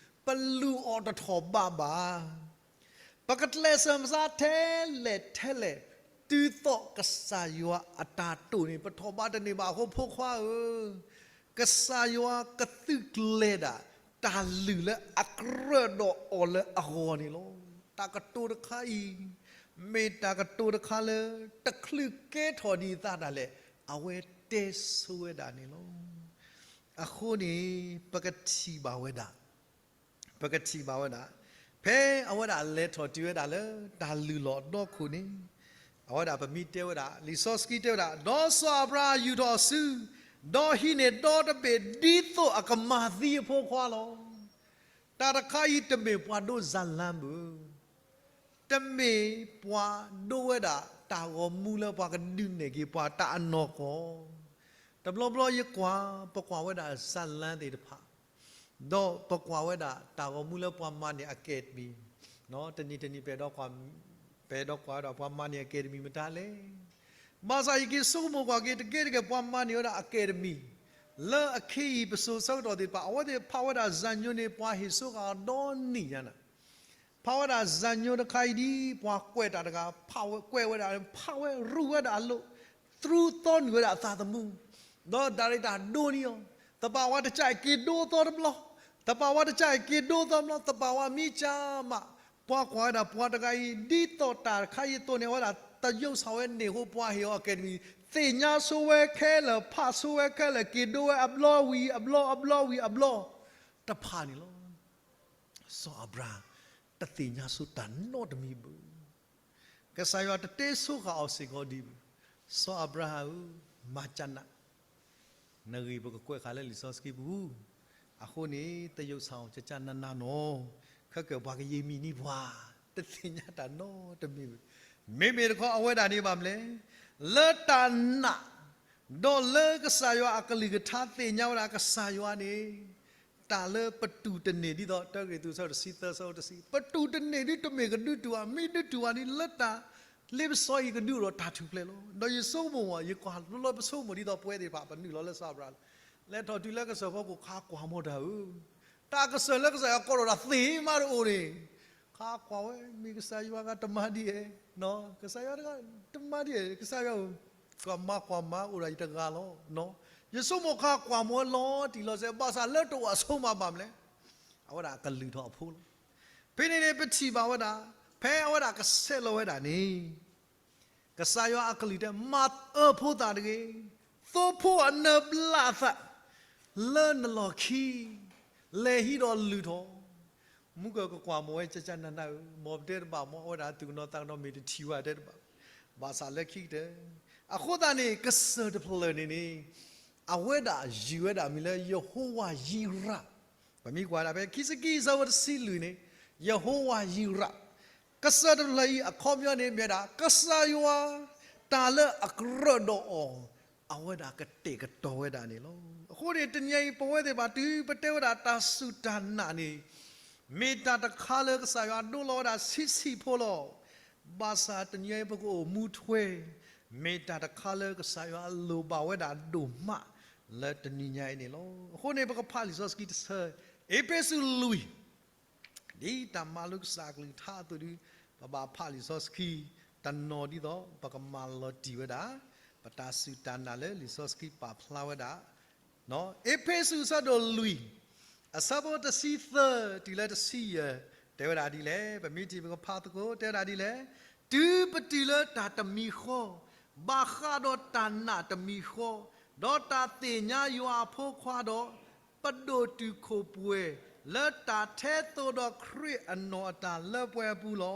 ပလုၢ်အီၣ်တထီၣ်ဘးဘၣ်. ပကကျဲးစၢးမၤစၢၤထဲလဲၣ်ထဲလဲၣ်, တုၤသိးကစၢ်ယွၤအတၢ်တိာ်န့ၣ် ပထီၣ်ဘးတန့ၢ်ဘၣ်အဃိ ဖိခွါဧၢ, ကစၢ်ယွၤကသုးကျဲၤဒၣ် တၢ်လုၢ်လၢအကြၢးဒီးအီၤလၢအဂီၢ်န့ၣ်လီၤ. တၢ်ကတိၤတခါအံၤ မ့ၢ်တၢ်ကတိၤတခါလၢ တချုးကဲထီၣ်ဒံးအသးဒၣ်လဲာ် အဝဲတဲဆိဝဲဒၣ်န့ၣ်လီၤ. အဃိန့ၣ် ပကထံၣ်ဘၣ်ဝဲဒၣ် ပကထံၣ်ဘၣ်ဝဲဒၣ် ဖဲအဝဲဒၣ်လဲၤထီၣ်တုၤဝဲဒၣ်လၢတၢ်လုၢ်လီၢ်အဒီခိၣ်န့ၣ်, အဝဲဒၣ်ပမ့ၢ်တဲဝဲဒၣ် လံာ်စီဆှံတဲဝဲဒၣ်, ဒီးစီၤအၤဘြၤဟၣ်ယူာ်ထီၣ်အစု, ဒီးဟံးန့ၢ်ဒီတဘ့ၣ်ဒ်သိးအကမၤသံအဖိခွါလီၤ. တၢ်တခါအံၤတမ့ၢ်ပှၤဒိးဇာတ်လမ်းဘၣ်, တမ့ၢ်ပှၤဒိးဝဲဒၣ်တၢ်ဂီၤမူလၢပှၤကဒုးနဲၣ်က့ၤပှၤတၢ်အနီၢ်ကီၢ်. တဘျီဘျီယကွၢ် ပကွၢ်ဝဲဒၣ် ဇာတ်လမ်း သ့ၣ်တဖၣ်, ဒီးပကွၢ်ဝဲဒၣ်တၢ်ဂီၤမူလၢပှၤမၤန့ၢ် Academy, တနံၤတနံၤ ပအဲၣ်ဒိးကွၢ်ဝဲဒၣ်ပှၤမၤန့ၢ် Academy မတၤလဲၣ်. ဘၣ်ဆၣ်ယက့ၤဆိကမိၣ်ကွၢ်က့ၤ တကဲတကဲ ပှၤမၤန့ၢ်ဝဲဒၣ် Academy လၢအခ့အံၤ ပစိၤဆၢကတီၢ်သ့ၣ်တဖၣ် အဝဲသ့ၣ်ဖးဝဲဒၣ် ဇာတ်ညွှန်း န့ၣ် ပှၤဟ့ၣ်စိဃာ်အီၤဒီနံၣ်ညါန့ၣ် ဖးဝဲဒၣ် ဇာတ်ညွှန်း တခါအံၤဒ် ပှၤကွဲးတၢ်တဂၤ ဖးဝဲကွဲးဝဲဒၣ် ဖးဝဲရူၢ်ဝဲဒၣ်အလိၤ သရူးသီနုာ်ဝဲဒၣ်အသးသမူ, ဒီး director ဒိးန့ၢ်အီၤ, သပှၢ်ဝါတကးအံၤက့ၤဒိသီတဘျီ, သပှၢ်ဝါတကးအံၤက့ၤဒိသီတဘျီ, သပှၢ်ဝါမ့ၢ်ကၢ်မး ပှၤကွၢ်ဝဲဒၣ်ပှၤတဂၤအံၤ ဒ်သိးတၢ်တခါအံၤအသိးန့ၣ် အဝဲဒၣ်သယုၢ်ဆၣ်ဝဲန့ၢ်ဟိပှၤဟ့ၣ်အီၤ Academy သ့ၣ်ညါဆိဝဲခဲလၢာ်, ဖးဆိဝဲခဲလၢာ်, က့ၤဒိဝဲအဘျီဝံၤအဘျီ, အဘျီဝံၤအဘျီတဖၣ်န့ၣ်လီၤ. စီၤအၤဘြၤဟၣ် တသ့ၣ်ညါဆိတၢ်နီတမံၤဘၣ်. ကစၢ်ယွၤတတဲဆိဃာ်အီၤစ့ၢ်ကီးဒံးဘၣ်. စီၤအၤဘြၤဟၣ်ဧၢ, မၤကနၣ်, နဂ့ၢ်ပကကွဲးဃာ်လၢလံာ်စီဆှံပူၤ, အဃိန့ၣ် တယုၢ်ဆၣ်အီၤကကနၣ်နၤနီၤ, ခဲကၢၣ်ပှၤကယံာ်မံၤန့ၢ်ပှၤ, တသ့ၣ်ညါတၢ်နီတမံၤဘၣ်. မ့မ့ၢ်တခီအဝဲဒၣ်န့ၣ်ဘၣ်မနုၤလဲၣ်, လၢတၢ်နာ် ဒီးလၢကစၢ်ယွၤအကလုၢ်ကထါသ့ၣ်ညါဝဲဒၣ်ကစၢ်ယွၤန့ၣ်, တၢ်လၢပတူၢ်တန့ၢ်ဒ်သိး တၢကရံၣ်သူး အဆၢဒိၣ်တဆံသၢ အဆၢဖိတဆံ, ပတူၢ်တန့ၢ်ဒ်တမ့ၢ်ကဒုးတူၢ်ဘၣ်, မ့ၢ်ဒုးတူၢ်ဘၣ်န့ၣ် လၢတၢ်လ့ပစီအံၤကဒုးအိၣ်ဒီးတၢ်ထူၣ်ဖျဲးလီၤ. ဒီးယဆိကမိၣ်မး, ယကွၢ်လၢပဆိကမိၣ်ဒ်သိးပဝဲသ့ၣ်တဖၣ် ပနုာ်လီၤလၢစီၤအၤဘြၤဟၣ်လီၤ. လဲၤထီၣ်တုၤလၢကစၢၢ်ဖီခိၣ် ခါကွၢ်မီတၢ်ဧၢ, တၢ်ကစၢၢ်လၢကစၢ်ယွၤကိးထီၣ်တၢ်သ့မးတအိၣ်န့ၣ်, ခါကွၢ်ဝဲ မ့ၢ်ကစၢ်ယွၤဂၤတမၤဒ်အဲၣ်, ကစၢ်ယွၤတဂၤတမၤဒ်အဲၣ်, ကစၢ်ယွၤဧၢ, ကွၢ်မၤကွၢ်မၤအိၣ်ဒၣ်ယတဂၤလီၤ. ယဆိကမိၣ်ခါကွၢ်မီဝဲလီၤတံၢ်လီၤဆဲး, ဘၣ်ဆၣ်လၢတအိၣ်အဆိမးဘၣ်မနုၤလဲၣ်, အဝဲဒၣ်အကလုၢ်ထီၣ်အဖိလီၤ. ဖဲန့ၣ်န့ၣ် ပထံၣ်ဘၣ်ဝဲဒၣ်, ဖဲအဝဲဒၣ်ကဆဲးလီၤဝဲဒၣ်န့ၣ်, ကစၢ်ယွၤအကလုၢ်တဲ မၤအၢဖိသၣ်တဂ့ၤ, သိဖိအနၢဘျးအသး လၢနလီၢ်ခံ, လဲၤဟံးဒီးလုၢ်ထီၣ်. မူကၢၢ်ကကွၢ်မီၤဝဲ ကကနၣ်နၢ်ဧၢ, မ်ပတဲတဘၣ်မီၤ အဝဲဒၣ်သူၣ်ကနီၤသးကနီၤမ့ၢ်တထံၣ်ဝဲတဲတဘၣ်, ဘၣ်ဆၣ်လၢခံကတၢၢ်, အဃိသတးန့ၣ် ကစၢၢ်တဖျၢၣ်န့ၣ်န့ၣ်, အဝဲဒၣ်ယုၢ်ဝဲဒၣ်မံၤလၢ ယဟိဝၤယံရး, ပမ့ၢ်ကွၢ်ဒၣ်ဖဲခံစကံအဆၢဖိတဆံလွံၢ်န့ၣ်, ယဟိဝၤယံရး, ကစၢၢ်တဖျၢၣ်အံၤအခီပညီန့ၣ်မ့ၢ်ဝဲဒၣ် ကစၢ်ယွၤ တၢ်လၢအကြၢးဒီးအီၤ, အဝဲဒၣ်ကတဲာ်ကတီၤဝဲဒၣ်န့ၣ်လီၤ. အဃိန့ၣ် တနံၤအံၤ ပဝဲသ့ၣ်တဖၣ်တုၤပတဲဝဲဒၣ်တၢ်စူၢ်တၢ်နာ်န့ၣ်, မ့ၢ်တၢ်တခါလၢကစၢ်ယွၤဒိလီၤဝဲဒၣ်ဆံးဆံးဖိလီၤ. ဘၣ်ဆၣ်တနံၤအံၤပကအိၣ်မူထွဲ, မ့ၢ်တၢ်တခါလၢကစၢ်ယွၤအလိၣ်ဘၣ်ဝဲဒၣ်ဒိၣ်မး လၢတနံၤညါအံၤန့ၣ်လီၤ. အဃိန့ၣ် ပကဖးလံာ်စီဆှံတဆၢ, အ့းဖ့းစူးလွံၢ် ဒ်တၢ်မၤလိကစၢ်အကလုၢ်ကထါအသိးဒီး, ပဘၣ်ဖးလံာ်စီဆှံတနီၤဒ်သိး ပကမၤလီၤတံၢ်ဝဲဒၣ် ပတၢ်စူၢ်တၢ်နာ်လၢလံာ်စီဆှံပာ်ဖျါဝဲဒၣ်, အ့းဖ့းစူးအဆၢဒိၣ်လွံၢ်, အဆၢဖိတဆံသၢတုၤလၢတဆံယဲၢ်, တဲဝဲဒၣ်ဒ်လဲၣ်, ပမ့ၢ်ထံၣ်ပကဖးသကိး တဲဝဲဒၣ်ဒ်လဲၣ်, တုၤပတုၤလၢတၢ်တမံၤဃီ, ဘၣ်ဃးဒီးတၢ်နာ်တမံၤဃီ, ဒီးတၢ်သ့ၣ်ညါယွၤအဖိခွါဒီး, ပဒိၣ်တုာ်ခိၣ်ပှဲၤ လၢတၢ်ထဲသိးဒီးခရံာ်အနီၢ်အတၢ်လၢပှဲၤအပူၤ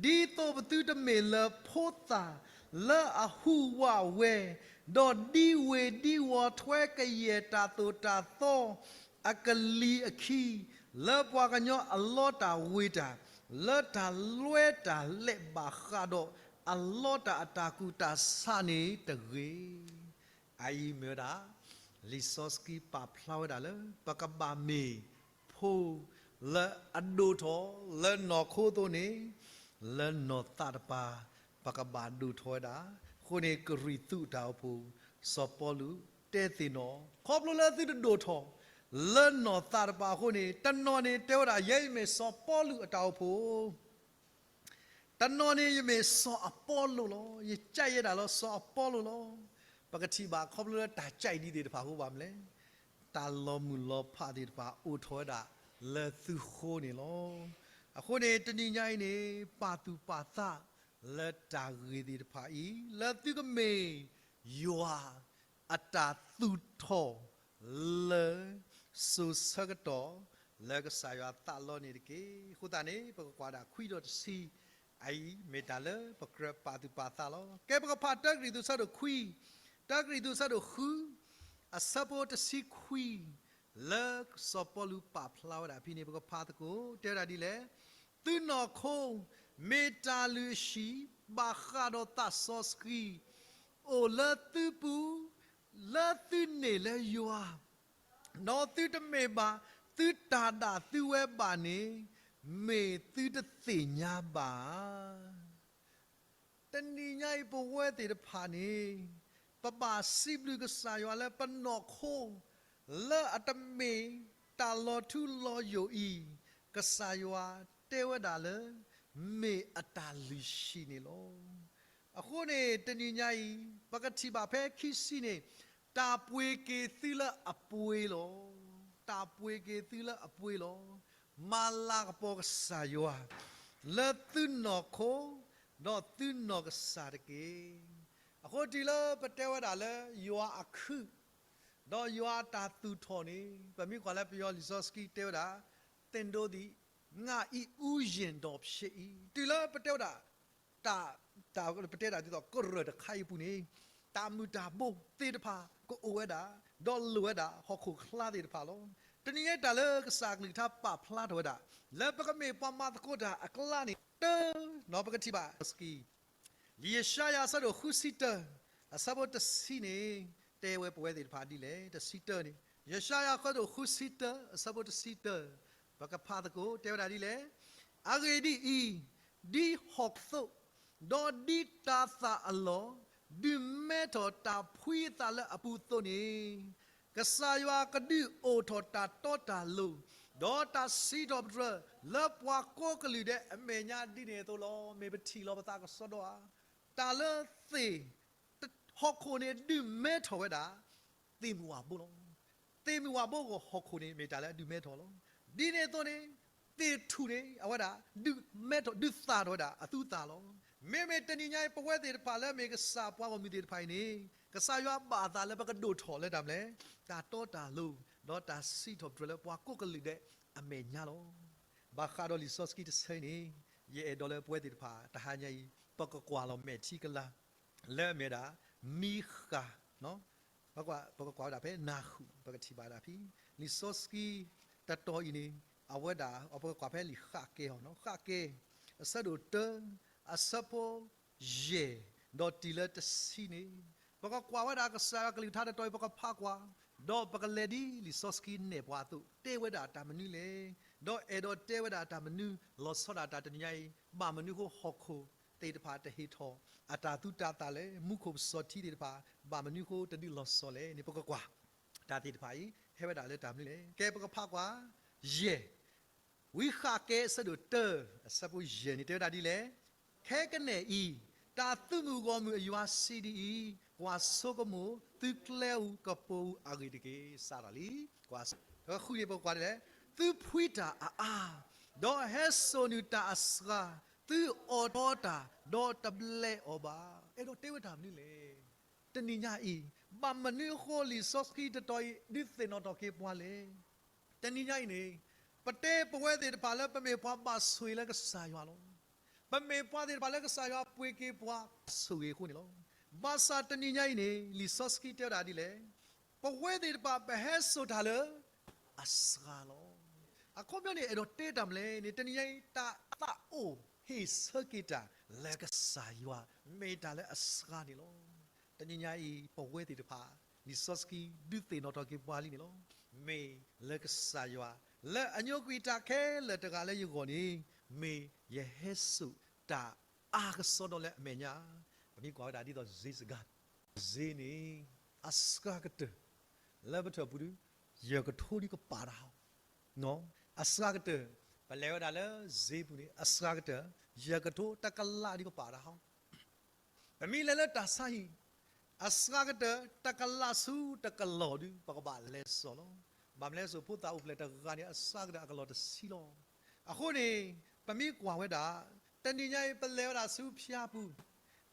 လီၤ. ဒ်သိးပသုတမ့ၢ်လၢဖိသၣ်လၢအဟူးဝးဝဲ, ဒီးဒ်ဝ့ၢ်ဒ်ဝီထွဲကယဲၢ်တၢ်သိၣ်တၢ်သီအကလံၤအခံ, လၢပှၤကညီအလီတၢ်ဝ့ၤတၢ်, လၢတၢ်လွဲတၢ်လဲၤဘၣ်ဃးဒီးအလီတၢ်အတၢ်ကူၣ်တၢ်ဆးန့ၣ်တဂ့ၤ. အအံၤမ့ၢ်ဝဲဒၣ် လံာ်စီဆှံပာ်ဖျါဝဲဒၣ်လၢ ပကဘၣ်မ့ၢ်ဖိလၢအဒိၣ်ထီၣ် လၢနီၢ်ခိအသိးန့ၣ်, လၢနီၢ်သးတပၤ ပကဘၣ်ဒိၣ်ထီၣ်ဝဲဒၣ်. အဃိန့ၣ် ကရံၣ်သူးအတၢ်အိၣ်ဖှိၣ် စီၤပီလူးတဲသ့ၣ်နီၣ်, ခီဖျိလၢသုတဒိၣ်ထီၣ် လၢနီၢ်သးတပၤအဃိန့ၣ်, တနီၤန့ၣ်တဲဝဲဒၣ် ယဲယမ့ၢ်စီၤပီလူးအတၢ်အိၣ်ဖှိၣ် တနီၤန့ၣ် ယမ့ၢ်စီၤအပီလိၣ်လီၤ. ယကဲယဲဒၣ်လၢ စီၤအပီလိၣ်လီၤ. ပကထံၣ်ဘၣ်ခီဖျိလၢတၢ်ကဲအံၤဒ်သ့ၣ်တဖၣ်အဃိဘၣ်မနုၤလဲၣ်, တၢ်လီၤမုၢ်လီၤဖးသ့ၣ်တဖၣ်အိၣ်ထီၣ်ဝဲဒၣ်လၢသုဃိန့ၣ်လီၤ. အဃိန့ၣ် တနံၤညါအံၤန့ၣ် ပာ်သူၣ်ပာ်သးလၢတၢ်ဂ့ၢ်သ့ၣ်တဖၣ်အံၤ လၢသုကမ့ၢ်ယွၤ အတၢ်သူၣ်ထီၣ်လၢ စိၤဆၢကတီၢ်လၢကစၢ်ယွၤသးလီန့ၣ်တက့ၢ်. အဃိသတးန့ၣ် ပကကွၢ်ဒၣ်ခွံဒီးတဆံအံၤ မ့ၢ်တၢ်လၢပကြၢးပာ်သူၣ်ပာ်သးလီၤ. ကဲ ပကဖးတၢကရံၣ်သူးဆၢဒိၣ်ခွံ, တၢကရံၣ်သူးဆၢဒိၣ်ဃု အဆၢဖိတဆံခွံ လၢစီၤပီလူးပာ်ဖျါဝဲဒၣ်ဖဲန့ၣ် ပကဖးသကိး တဲဝဲဒၣ်ဒ်လဲၣ်, သုနီၢ်ခိ မ့ၢ်တၢ်လုၢ်အဟံၣ် ဘၣ်ဃးဒီးသးစီဆှံ အိၣ်လၢသုပူၤ လၢသုန့ၢ်လၢယွၤ, ဒီးသုတမ့ၢ်ဘၣ်သုတၢ်ဒၣ်သုဝဲဘၣ်န့ၣ် မ့ၢ်သုတသ့ၣ်ညါဘၣ်ဧါ. တနံၤညါအံၤ ပဝဲသ့ၣ်တဖၣ်န့ၣ် ပဘၣ်စံးဘျုးကစၢ်ယွၤလၢပနီၢ်ခိ လၢအတမ့ၢ်တၢ်လီၤထူလီၤယိာ်အံၤ, ကစၢ်ယွၤတဲဝဲဒၣ်လၢ မ့ၢ်အတၢ်လုၢ်ဟံၣ်န့ၣ်လီၤ. အဃိန့ၣ် တနံၤညါအံၤ ပကထံၣ်ဘၣ်ဖဲခံဆံန့ၣ် တၢ်ပှ့ၤက့ၤသုလၢအပှ့ၤလီၤ. တၢ်ပှ့ၤက့ၤသုလၢအပှ့ၤလီၤ. မၤလၤကပီၤကစၢ်ယွၤ လၢသုနီၢ်ခိ ဒီးသုနီၢ်ကစၢ်တက့ၢ်. အဃိတုၤလၢပတဲဝဲဒၣ်လၢယွၤအခုၣ် ဒီးယွၤအတၢ်သူၣ်ထီၣ်န့ၣ် ပမ့ၢ်ကွၢ်လၢပယီၤလံာ်စီဆှံတဲဝဲဒၣ် သင်တို့သည် ငါ့ဦးယံတော်ဖြစ်၏, တုၤလၢပတဲဝဲဒၣ် တၢ် တၢ်ပတဲဒၣ်ဒ်သိး ကရၢၢ်တခါအံၤအပူၤန့ၣ် တၢ်မုၢ်တၢ်ဘိသ့ၣ်တဖၣ်ကအိၣ်ဝဲဒၣ် ဒီးလိၣ်ဝဲဒၣ်ဟီၣ်ခိၣ်ချါသ့ၣ်တဖၣ်လီၤ. တနံၤညါတၢ်လၢကစၢ်အကလုၢ်ကထါပာ်ဖျါထီၣ်ဝဲဒၣ် လၢပကမ့ၢ်ပှၤမၤသကိးတၢ်အကျါန့ၣ် တၢ် နီၢ်ပကထံၣ်ဘၣ် လံာ်ယၡါယၤ အဆၢဒိၣ်ဃုဆံတၢ အဆၢဖိတဆံန့ၣ် တဲဝဲပဝဲသ့ၣ်တဖၣ်ဒ်လဲၣ် တဆံတၢန့ၣ် ယၡါယၤ အဆၢဒိၣ်ဃုဆံတၢ အဆၢဖိတဆံတၢ ပကဖးသကိး တဲဝဲဒၣ်ဒ်လဲၣ်. အဂ့ၢ်ဒ်အံၤ, ဒ်ဟီၣ်ခိၣ်အသိး, ဒီးဒ်တၤသၣ်အလီၢ် ဒုးမဲထီၣ်တၢ်ဖှံအသးလၢအပူၤအသိးန့ၣ် ကစၢ်ယွၤကဒုးအိၣ်ထီၣ်တၢ်တီတၢ်လိၤ ဒီးတၢ်စံးထီၣ်ပတြၢၤ လၢပှၤကိးကလုာ်ဒဲးအမဲာ်ညါဒ်န့ၣ်အသိးလီၤ. မ့ၢ်ပထံၣ်လီၤပသးကစီဒီဧါ, တၢ်လၢသ့ၣ် ဟီၣ်ခိၣ်န့ၣ်ဒုးမဲထီၣ်ဝဲဒၣ် သ့ၣ်မုၢ်ဝၣ်ဘိလီၤ. သ့ၣ်မုၢ်ဝၣ်ဘိအဂီၢ်ဟီၣ်ခိၣ်န့ၣ် မ့ၢ်တၢ်လၢအဒုးမဲထီၣ်လီၤ. ဒ်န့ၣ်အသိးန့ၣ် သ့ၣ်ထူၣ်န့ၣ် အဝဲဒၣ် ဒုးမဲထီၣ် ဒုးသၣ်ထီၣ်ဝဲဒၣ်အသူအသၣ်လီၤ. မ့မ့ၢ်တနံၤညါအံၤ ပဝဲသ့ၣ်တဖၣ်လၢမ့ၢ်ကစၢ်ပှၤဂီၢ်မုၢ်သ့ၣ်တဖၣ်အံၤန့ၣ် ကစၢ်ယွၤဘၣ်အသးလၢပကဒိၣ်ထီၣ်လၢတၢ်မနုၤလဲၣ်, တၢ်တီတၢ်လိၤ ဒီးတၢ်စံးထီၣ်ပတြၢၤလၢပှၤကိးကလုာ်ဒဲးအမဲာ်ညါလီၤ. ဘၣ်ဃးဒီးလံာ်စီဆှံတဆၢအံၤန့ၣ် ယအဲၣ်ဒိးလၢပဝဲသ့ၣ်တဖၣ် တဟါညါအံၤ ပကကွၢ်လီၤမဲာ်ထံကလၤ လၢအမ့ၢ်ဒၣ် မံဃၤ ပကကွၢ်ဝဲဒၣ်ဖဲနၢ်ဟူၣ် ပကထံၣ်ဘၣ်ဒၣ်ဖဲ လံာ်စီဆှံတတီၤအံၤန့ၣ် အဝဲဒၣ် ပကကွၢ်ဖဲလံာ်ဃးကဲ ဃးကဲ အဆၢဒိၣ်တၢ အဆၢဖိယဲၢ် ဒီးတုၤလၢတဆံန့ၣ် ပကကွၢ်ဝဲဒၣ်ကစၢ်ယွၤကလုၢ်ကထါတတီၤအံၤ ပကဖးကွၢ် ဒီးပကလဲၤဒ်လံာ်စီဆှံနဲၣ်ပှၤအသိး တဲဝဲဒၣ်တၢ်မနုၤလဲၣ်, ဒီးအဲၣ်ဒိးတဲဝဲဒၣ်တၢ်မနုၤ လီၤဆီဒၣ်တၢ်တနံၤညါအံၤ ဘၣ်မနုၤအဃိဟီၣ်ခိၣ်သ့ၣ်တဖၣ်တဟ့ၣ်ထီၣ် အတၢ်သူတၢ်သၣ်လဲၣ်, မူခိၣ်ပစီၤထံသ့ၣ်တဖၣ် ဘၣ်မနုၤအဃိတဒုးလီၤဆီလဲၣ်န့ၣ် ပကကွၢ် တၢ်သ့ၣ်တဖၣ်အံၤ ဟဲဝဲဒၣ်လၢတၢ်မနုၤလဲၣ်. ကဲ ပကဖးကွၢ် ယဲၢ် ဝံဃးကဲ အဆၢဒိၣ်တၢ အဆၢဖိယဲၢ်န့ၣ် တဲဝဲဒၣ်ဒ်လဲၣ်. ခဲကနံၣ်အံၤ တၢ်သုးမုၢ်ဂီၢ်မုၢ်အယွၤစံးဒ်အံၤ, ကွၢ်ဆိကမိၣ်, သုကျဲဧိၤကပိာ်ဧိၤအဂ့ၢ်တက့ၢ်. စးထီၣ်လံ, ဃုန့ၣ် ပကကွၢ်ဒ်လဲၣ်. သုဖှံတၢ်အအါ, ဒီးဟဲစိာ်နုာ်တၢ်အစှၤ, သုအီၣ်တ့ၢ်တၢ်, ဒီးတဘျဲးအီၤဘၣ်. အဲၣ်ဒိးတဲဝဲတၢ်မနုၤလဲၣ်. တနံၤညါအံၤ ဘၣ်မနုၤအဃိလံာ်စီဆှံတတီၤအံၤ ဒုးသ့ၣ်နီၣ်ထီၣ်က့ၤပှၤလဲၣ်. တနံၤညါအံၤန့ၣ် ပတဲပဝဲသ့ၣ်တဖၣ်လၢပမ့ၢ်ပှၤဘၣ်ဆိၣ်ဂ့ၤလၢကစၢ်ယွၤလီၤ. ပမ့ၢ်ပှၤသ့ၣ်တဖၣ်လၢကစၢ်ယွၤပှ့ၤက့ၤပှၤဆိၣ်ဂ့ၤအဃိန့ၣ်လီၤ. ဘၣ်ဆၣ်တနံၤညါအံၤန့ၣ် လံာ်စီဆှံတဲဝဲဒၣ်ဒ်လဲၣ်. ပဝဲသ့ၣ်တဖၣ်ပဟဲစိာ်တၢ်လၢ အစှၤလီၤ. အခီပညီန့ၣ် အဲၣ်ဒိးတဲတၢ်မနုၤလဲၣ်န့ၣ် တနံၤညါအံၤ တၢ်သးအိၣ်ဟ့ၣ်ဆၢက့ၤတၢ်လၢကစၢ်ယွၤ မ့ၢ်တၢ်လၢအစှၤန့ၣ်လီၤ. တနံၤညါအံၤ ပဝဲသ့ၣ်တဖၣ် လံာ်စီဆှံဒုးသ့ၣ်နီၣ်ထီၣ်က့ၤပှၤလံန့ၣ်လီၤ. မ့ၢ်လၢကစၢ်ယွၤ လၢအညိကွံာ်တၢ်ခဲလၢာ်တဂၤလၢယဂီၢ်န့ၣ် မ့ၢ်ယဟဲစိာ်တၢ်အါကစီဒီလၢအမဲာ်ညါ, ပမ့ၢ်ကွၢ်ဝဲဒၣ်ဒ်သိးစ့စကၤ စ့န့ၣ် အစှၤကတၢၢ် လၢပထၢၣ်ပူၤဒုး ယဲၢ်ကထိဒုးကပာ်တၢ်ဟီ, အစှၤကတၢၢ် ပလဲၤဝဲဒၣ်လၢစ့ပူၤန့ၣ် အစှၤကတၢၢ် ယဲၢ်ကထိတကလးဒုးကပာ်တၢ်ဟီ, ပမ့ၢ်လဲၤလၢတၢ်ဆါဟံၣ် အစှၤကတၢၢ် တကလးဆူတကလီၢ်ဒုး ပကဘၣ်လဲၤစိာ်လီၤ. ဘၣ်မနုၤလဲၣ်စိၤဖိသၣ်အိၣ်ဖျဲၣ်တဂၤန့ၣ် အစှၤကတၢၢ်အကလီၢ်တဆံလီၤ. အဃိန့ၣ် ပမ့ၢ်ကွၢ်ဝဲဒၣ် တနံၤညါအံၤ ပလဲၤဝဲဒၣ်ဆူဖၠါပူၤ,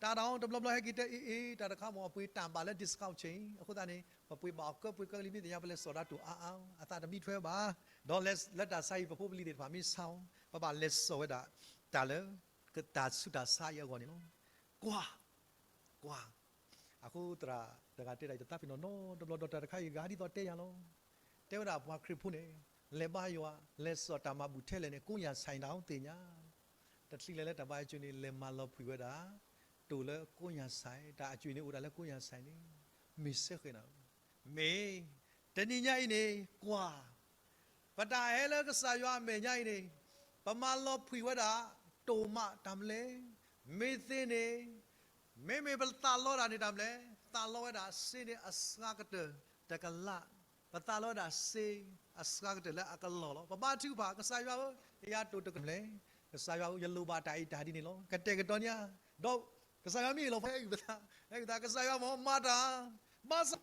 တၢ်တၢ်အီတဘျီဘျီဟဲက့ၤတဲအ့ၣ်အ့ၣ် တၢ်တခါမ့ၢ်အပှ့ၤတၢ်ဘၣ်လၢ discount ဆ့ၣ်အံၤ အဃိသတးန့ၣ် ပပှ့ၤဘၣ်အီၤကၢပှ့ၤကၢလံ မ့ၢ်သ့ၣ်ညါ ပလဲၤစိာ်တၢ်တိၢ်အါအါ အသးတမံထွဲဘၣ်, ဒီးလၢတၢ်ဆါအံၤ ပဖိပလံၤသ့ၣ်တဖၣ်မ့ၢ်ဆါအီၤ ပဘၣ်လဲၤစိာ်ဝဲဒၣ် တၢ်လၢ တၢ်ဆူးတၢ်ဆါအံၤအဂီၢ်န့ၣ်လီၤ. ကွၢ် ကွၢ်, အဃိသရၣ်တဂၤတဲဒၣ်အံၤ တသးပ့ၤနီၣ်နီတဘျီဒီး တၢ်တခါအံၤဂၤဒ်သိးတဲယၤလီၤ. တဲဝဲဒၣ်ပှၤခရံာ်ဖိန့ၣ် လဲၤဘါယွၤ လဲၤစိာ်တၢ်မၤဘူၣ်ထဲလဲၣ်န့ၣ် ကိးညၣ်ဆဲးန့ၣ် တၢ်အိၣ်သ့ၣ်ညါ, တချုးလဲၤလၢတၢ်ဘါအကၠိန့ၣ် လဲၤမၤလီၤဖှံးဝဲဒၣ် တိၢ်လၢကိးညၣ်ဆဲး တၢ်အကၠိန့ၣ်အိၣ်ဒၣ်လၢကိးညၣ်ဆဲးန့ၣ် မ့ၢ်စ့ၢ်ကီးန့ၣ် မ့ၢ် တနံၤညါအံၤန့ၣ် ကွၢ် ပတၢ်ဟဲလၢကစၢ်ယွၤအမဲာ်ညါအံၤန့ၣ် ပမၤလီၤဖှံးဝဲဒၣ် တိၢ်မးတၢ်မလဲၣ်, မ့ၢ်သ့န့ၣ် မ့မ့ၢ်ပသးလီဒၣ်န့ၣ်တၢ်မလဲၣ်, သးလီဝဲဒၣ်စ့န့ၣ်အစှၤကတၢၢ်တကလး, ပသးလီဝဲဒၣ်စ့အစှၤကတၢၢ်လၢအကလီၢ်လီၤ. ပဘါထုကဖၣ် ကစၢ်ယွၤဧၢ, ယတိၢ်တကမလဲၣ်, ကစၢ်ယွၤဧၢ, ယလိၣ်ဘၣ်တၢ်အံၤတၢ်ဒ်န့ၣ်လီၤ. ကတဲာ်ကတီၤန့ၣ်ဧါ, ဒီးကစၢ်ယွၤမ့ၢ်ဟ့ၣ်လီၤ ဖဲအုၣ်ပသး, ဟဲအုၣ်သး ကစၢ်ယွၤမ့ၢ်မၤတၢ်, ဘၣ်ဆၣ်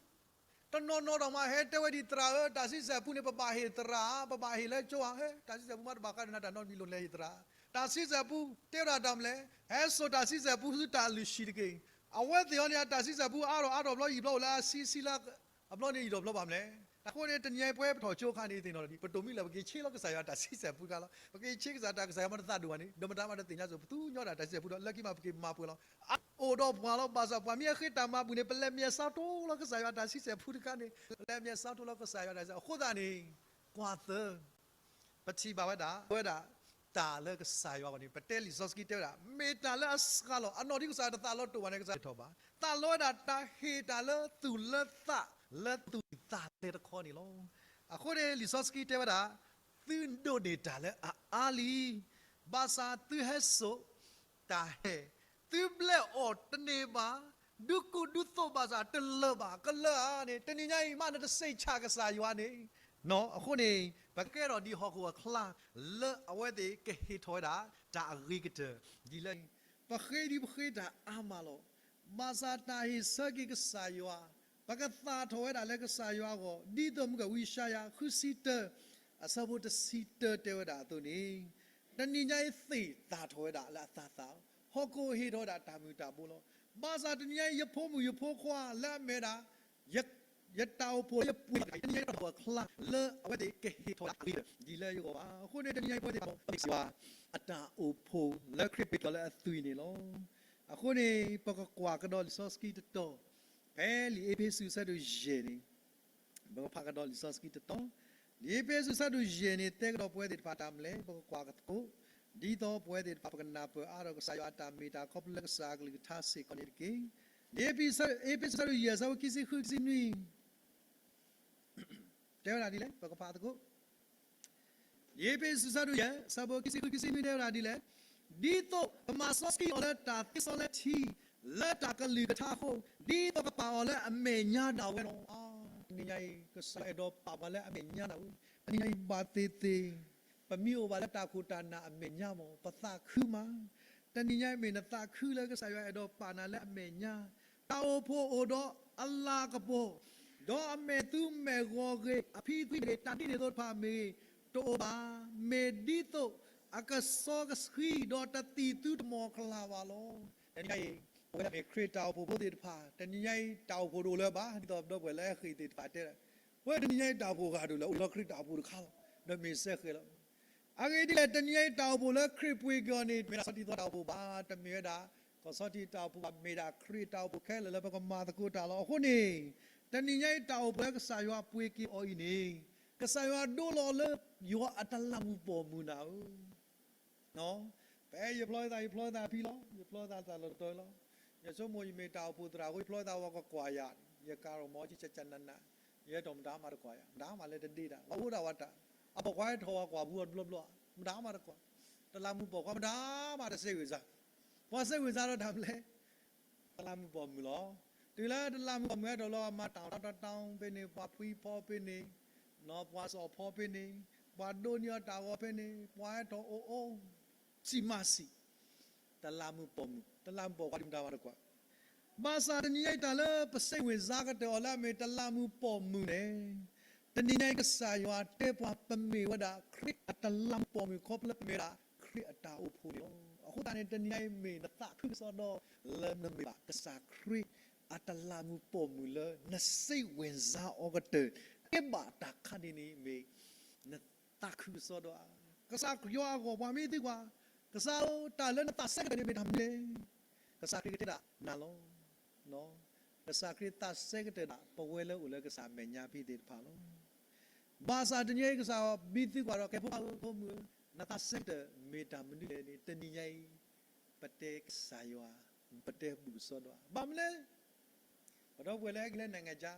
တနီၤနီၤဒီးမး ဟဲတဲဝဲဒ်သရၣ်ဧၢ, တၢ်ဆံဆဲၣ်ပူန့ၣ် ပဘၣ်ဟ့ၣ်သရၣ်, ပဘၣ်ဟ့ၣ်လၢကၠိဧါ, ဟဲ တၢ်ဆံဆဲၣ်ပူမးတဘၣ်ဃးဒီးနၤ တၢ်နီတမံၤလိၣ်လဲၤဟ့ၣ်သရၣ်. တၢ်ဆံဆဲၣ်ပူ တဲဝဲဒၣ်တၢ်မလဲၣ်, ဟဲစိာ်တၢ်ဆံဆဲၣ်ပူဆူတၢ်လုၢ်ဟံၣ်တက့ၢ်. အဝဲသ့ၣ်အံၤန့ၣ် အတၢ်ဆံဆဲၣ်ပူအါထီၣ်အါထီၣ်ဘျီ ယံာ်ဘျီအိၣ်လၢအဆံဆံလၢ အဘျီန့ၣ်ယံာ်ထီၣ်ဘျီဘၣ်မလဲၣ်. အဃိန့ၣ် တနံၤညါအံၤပဝဲပထီၣ်ကၠိခါန့ၣ် ယသ့ၣ်နီၣ်ထီၣ်ဒံး ပတိၢ်မံလၢပက့ၤဆ့လီၤကစၢ်ယွၤတၢ်ဆံဆဲၣ်ပူတခါလီၤ. ပက့ၤဆ့ကစၢ်တၢ် ကစၢ်ယွၤမ့ၢ်တသးဒိၣ်ဘၣ်န့ၣ် ဒီးမတၤမးတသ့ၣ်ညါစိၤ ပသူညီတၢ်တၢ်ဆံဆဲၣ်ပူဒီး လၢခံမးပက့ၤမၤပှဲၤလီၤ. အအိၣ်ဒီးပှၤလီၤ. ဘၣ်ဆၣ်ပှၤမ့ၢ်အဃ့တၢ်မၤဘူၣ်န့ၣ် ပလဲၤမဲာ်ဆါထိလီၤကစၢ်ယွၤတၢ်ဆံဆဲၣ်ပူတခါန့ၣ် ပလဲၤမဲာ်ဆါထိလီၤကစၢ်ယွၤတၢ်ဆံဆဲၣ် အဃိသတးန့ၣ် ကွၢ်သၢ ပထံၣ်ဘၣ်ဝဲဒၣ် ဝဲဒၣ် တၢ်လၢကစၢ်ယွၤအဂီၢ်န့ၣ် ပတဲလံာ်စီဆှံတဲဝဲဒၣ် မ့ၢ်တၢ်လၢအစှၤလီၤ အနီၢ်ဒ်ကစၢ်ယွၤတသးလီၤတိာ်ဘၣ်န့ၣ် ကစၢ်ယွၤထီၣ်ဘၣ် သးလီဝဲဒၣ်တၢ်ဟ့ၣ်တၢ်လၢသူၣ်လၢသး လၢသူၣ်သးသဲတခီန့ၣ်လီၤ. အဃိန့ၣ် လံာ်စီဆှံတဲဝဲဒၣ် သုဒိးန့ၢ်တၢ်လၢအအါလံ ဘၣ်ဆၣ်သုဟဲစိာ် တၢ်ဟဲ သုဘျဲၣ်အီၤတန့ၢ်ဘၣ်, ဒုးကူၣ်ဒုးသိးဘၣ်ဆၣ်တလၢာ်ဘၣ်, ကလၢာ်ဧါန့ၣ် တနံၤညါအံၤ မ့ၢ်နတစံးဆၣ်ကစၢ်ယွၤန့ၣ်, အဃိန့ၣ် ပကဲထီၣ်ဒ်ဟီၣ်ခိၣ်အချါ လၢအဝဲသ့ၣ်ကဟ့ၣ်ထီၣ်ဝဲဒၣ် တၢ်အဂ့ၤကတၢၢ် ဒ်လဲၣ်, ပဃ့ဒ်ပဃ့တၢ်အါမးလီၤ. ဘၣ်ဆၣ်တၢ်ဟ့ၣ်ဆၢက့ၤကစၢ်ယွၤ, ပကသၣ်ထီၣ်ဝဲဒၣ်လၢကစၢ်ယွၤအဂီၢ်, ဒ်သိးမုၢ်ကဝံယၡါယၤ ဃုဆံတၢ အဆၢဖိတဆံတၢတဲဝဲဒၣ်အသိးန့ၣ်, တနံၤညါအံၤသ့ၣ်သၣ်ထီၣ်ဝဲဒၣ်လၢအသးသး, ဟီၣ်ခိၣ်ဟ့ၣ်ထီၣ်ဝဲဒၣ်တၢ်မုၢ်တၢ်ဘိလီၤ. ဘၣ်ဆၣ်တနံၤညါအံၤ ယဖိမုၣ်ယဖိခွါလၢအမ့ၢ်ဒၣ် ယတၢ်အိၣ်ဖှိၣ်လၢယပှ့ၤ တနံၤညါအံၤတၢ်အိၣ်ဖှိၣ်အချါ လၢအဝဲသ့ၣ်ကဟ့ၣ်ထီၣ်ဝဲဒၣ်အဂ့ၤကတၢၢ် ဒ်လၢယဂီၢ်ဘၣ်. အဃိန့ၣ် တနံၤညါအံၤပဝဲသ့ၣ်တဖၣ် ပမ့ၢ်စံးဝဲ အတၢ်အိၣ်ဖှိၣ်လၢခရံာ်ပ့ၤကီၤလၢအသွံၣ်န့ၣ်လီၤ. အဃိန့ၣ် ပကကွၢ်ကဒီးလံာ်စီဆှံတတီၤ, ဖဲလံာ်အ့းဖ့းစူးဆၢဒိၣ်ယဲၢ်န့ၣ် ပကဖးကဒီးလံာ်စီဆှံတတီၤ, လံာ်အ့းဖ့းစူးဆၢဒိၣ်ယဲၢ်န့ၣ် တဲကဒီးပဝဲသ့ၣ်တဖၣ်တၢ်မနုၤလဲၣ်, ပကကွၢ်သကိး, ဒ်သိးပဝဲသ့ၣ်တဖၣ်ပကနၢ်ပၢၢ်အါထီၣ်ကစၢ်ယွၤအတၢ်မ့ၢ်တၢ်ခီဖျိလၢကစၢ်အကလုၢ်ကထါစ့ၢ်ကီးန့ၣ်တက့ၢ်. လံာ်အ့းဖ့းစူးဆၢဒိၣ်ယဲၢ် အဆၢဖိခံဆံဃု ခံဆံနွံ တဲဝဲဒၣ်ဒ်လဲၣ်, ပကဖးသကိး. လံာ်အ့းဖ့းစူးဆၢဒိၣ်ယဲၢ် အဆၢဖိခံဆံဃု ခံဆံနွံ တဲဝဲဒၣ်ဒ်လဲၣ်, ဒ်သိးကမၤစီဆှံအီၤလၢတၢ်သ့စီလၢထံ, လၢတၢ်ကလုၢ်ကထါအဃိ, ဒ်သိးကပာ်အီၤလၢအမဲာ်ညါဒၣ်ဝဲလီၤ. တနံၤညါအံၤ ကစၢ်ယွၤအဲၣ်ဒိးပာ်ပှၤလၢအမဲာ်ညါဒၣ်ဝဲ, တနံၤညါအံၤဘၣ်သ့ၣ်သ့ၣ် ပမ့ၢ်အိၣ်ဘၣ်လၢတၢ်ခိၣ်တၢ်နၢ်အမဲာ်ညါမး ပသးခုမး. တနံၤညါအံၤမ့ၢ်နသးခုလၢကစၢ်ယွၤအဲၣ်ဒိးပာ်နၤလၢအမဲာ်ညါ, တၢ်အိၣ်ဖှိၣ်အိၣ်ဒီးအလၤကပီၤ, ဒီးအမဲာ်သူမဲာ်ဂီၤဂ့ၤ, အဖံအသွံမ့ၢ်ဂ့ၤ, တၢ်ဒ်န့ၣ်အသိးတဖၣ်မ့ၢ်ဂ့ၤ, တအိၣ်ဘၣ်. မ့ၢ်ဒ်သိးအကစီကဆှံ ဒီးတသံၣ်သူတမီၤကလာ်ဘၣ်လီၤ. တနံၤညါအံၤ ပဝဲဒၣ်မ့ၢ်ခရံာ်တၢ်အိၣ်ဖှိၣ်ဖိသ့ၣ်တဖၣ် တနံၤညါအံၤ တၢ်အိၣ်ဖှိၣ်တအိၣ်လၢၤဘၣ်, ဒ်သိးပဒီပုၢ်ဝဲၢ်လၢအဃ့ၢ်သ့ၣ်တဖၣ်တဲ, ပဝဲတနံၤညါအံၤတၢ်အိၣ်ဖှိၣ်ဂၤဒိၣ်လဲၣ်, အိၣ်လီၤခရံာ်တၢ်အိၣ်ဖှိၣ်တခါလီၤ, ဒီးမ့ၢ်စဲဃဲၤလီၤ. အဂ့ၢ်ဒ်လဲၣ်, တနံၤညါအံၤတၢ်အိၣ်ဖှိၣ်လၢခရံာ်ပှ့ၤက့ၤအီၤန့ၣ် တမ့ၢ်ဒၣ်ကီၢ်စီထံသီတၢ်အိၣ်ဖှိၣ်ဘၣ်, တမ့ၢ်ဝဲဒၣ် ကီၢ်စီထံတၢ်အိၣ်ဖှိၣ်ဘၣ်, မ့ၢ်ဒၣ်ခရံာ်တၢ်အိၣ်ဖှိၣ်ခဲလၢာ်လၢပကမၤသကိးတၢ်လီၤ. အဃိန့ၣ် တနံၤညါအံၤတၢ်အိၣ်ဖှိၣ်လၢကစၢ်ယွၤပှ့ၤက့ၤအီၤအံၤန့ၣ် ကစၢ်ယွၤဒိလီၤလၢယွၤအတလးမူးပိာ်မုၣ်နၤဧၢ ဖဲယဖျီသး ယဖျီသးဖံလီၤ, ယဖျီသးသးလီၤတတီၤလီၤ. ယဆိကမိၣ်ယမ့ၢ်တၢ်အိၣ်ဖှိၣ်သရၣ်အဃိ ယဖျီသးဝဲကကွၢ်ယၤ, ယကၤထီၣ်မီၤကကနန, ယအဲၣ်ဒိးမတၤမးတကွၢ်ယၤ, မတၤမးလၢတဒ့တၢ်, ပှၤအိၣ်ဒၣ်ဝဲတၢ်, အပိာ်ခွါဟဲထီၣ်ဝဲကွၢ်ဘူးအီၤတဘျီဘျီ, မတၤမးတကွၢ်, တလးမူးပိာ်ခွါမတၤမးတစဲးဝံၤစါ, ပှၤစဲးဝံၤစါဒီးတၢ်မနုၤလဲၣ် တလးမူးပိာ်မုၣ်လီၤ. တုၤလၢတလးမူးပိာ်မုၣ်ဟဲထီၣ်လီၤ မၤတၢ်တၢ်တၢ်ဖဲန့ၣ်, ပှၤဖှံဖီဖဲန့ၣ်, ပှၤစီၣ်ဖီဖဲန့ၣ်, ပှၤဒိးန့ၢ်အီၤတၢ်ဂီၤဖဲန့ၣ်, ပှၤဟဲထီၣ်အိၣ်အိၣ်, စံးမၤစံး, တလးမူးပိာ်မုၣ်, တလးမူးပိာ်ခွါဒ်မတၤမးတကွၢ်. ဘၣ်ဆၣ်တနံၤညါအံၤတၢ်လၢပစဲးဝံၤစါကတၢၢ်အီၤလၢအမ့ၢ်တလးမူးပိာ်မုၣ်န့ၣ်, တနံၤညါအံၤကစၢ်ယွၤတဲပှၤပမ့ၢ်ဝဲဒၣ် ခရံာ်အတလးမူးပိာ်မုၣ်ခီဖျိလၢပမ့ၢ်ဝဲဒၣ် ခရံာ်အတၢ်အိၣ်ဖှိၣ်န့ၣ်လီၤ. အဃိသတးန့ၣ် တနံၤညါအံၤမ့ၢ်နသးခုကစီဒီလၢနမ့ၢ်ဘၣ်ကစၢ်ခရံာ်အတလးမူးပိာ်မုၣ်လၢနစဲးဝံၤစါအီၤကတၢၢ် ကဲဘၣ်တၢ်ခါန့ၣ်န့ၣ်မ့ၢ် နသးခုကစီဒီဧါ. ကစၢ်ယွၤအဂီၢ်ပှၤမ့ၢ်သံကွၢ်, ကစၢ်ဧၢ, တၢ်လၢနသးစဲကတၢၢ်န့ၣ်မ့ၢ်တၢ်မနုၤလဲၣ်. ကစၢ်ခရံာ်ကတဲဒၣ်နၤလီၤ. ကစၢ်ခရံာ်သးစဲကတၢၢ်ဒၣ် ပဝဲလၢအိၣ်လၢကစၢ်မဲာ်ညါဖဲသ့ၣ်တဖၣ်လီၤ. ဘၣ်ဆၣ်တနံၤအံၤကစၢ်မ့ၢ်သံကွၢ်ဒီး ကဲဖိမုၣ်ဧၢ, နသးစဲကတၢၢ်မ့ၢ်တၢ်မနုၤလဲၣ်န့ၣ် တနံၤညါအံၤ ပတဲကစၢ်ယွၤ, ပတဲဘူၣ်ကစီဒီဧါ. ဘၣ်မနုၤလဲၣ် ပဒီပုၢ်ဝဲၢ်လၢဟဲက့ၤလၢ နိုင်ငံခြား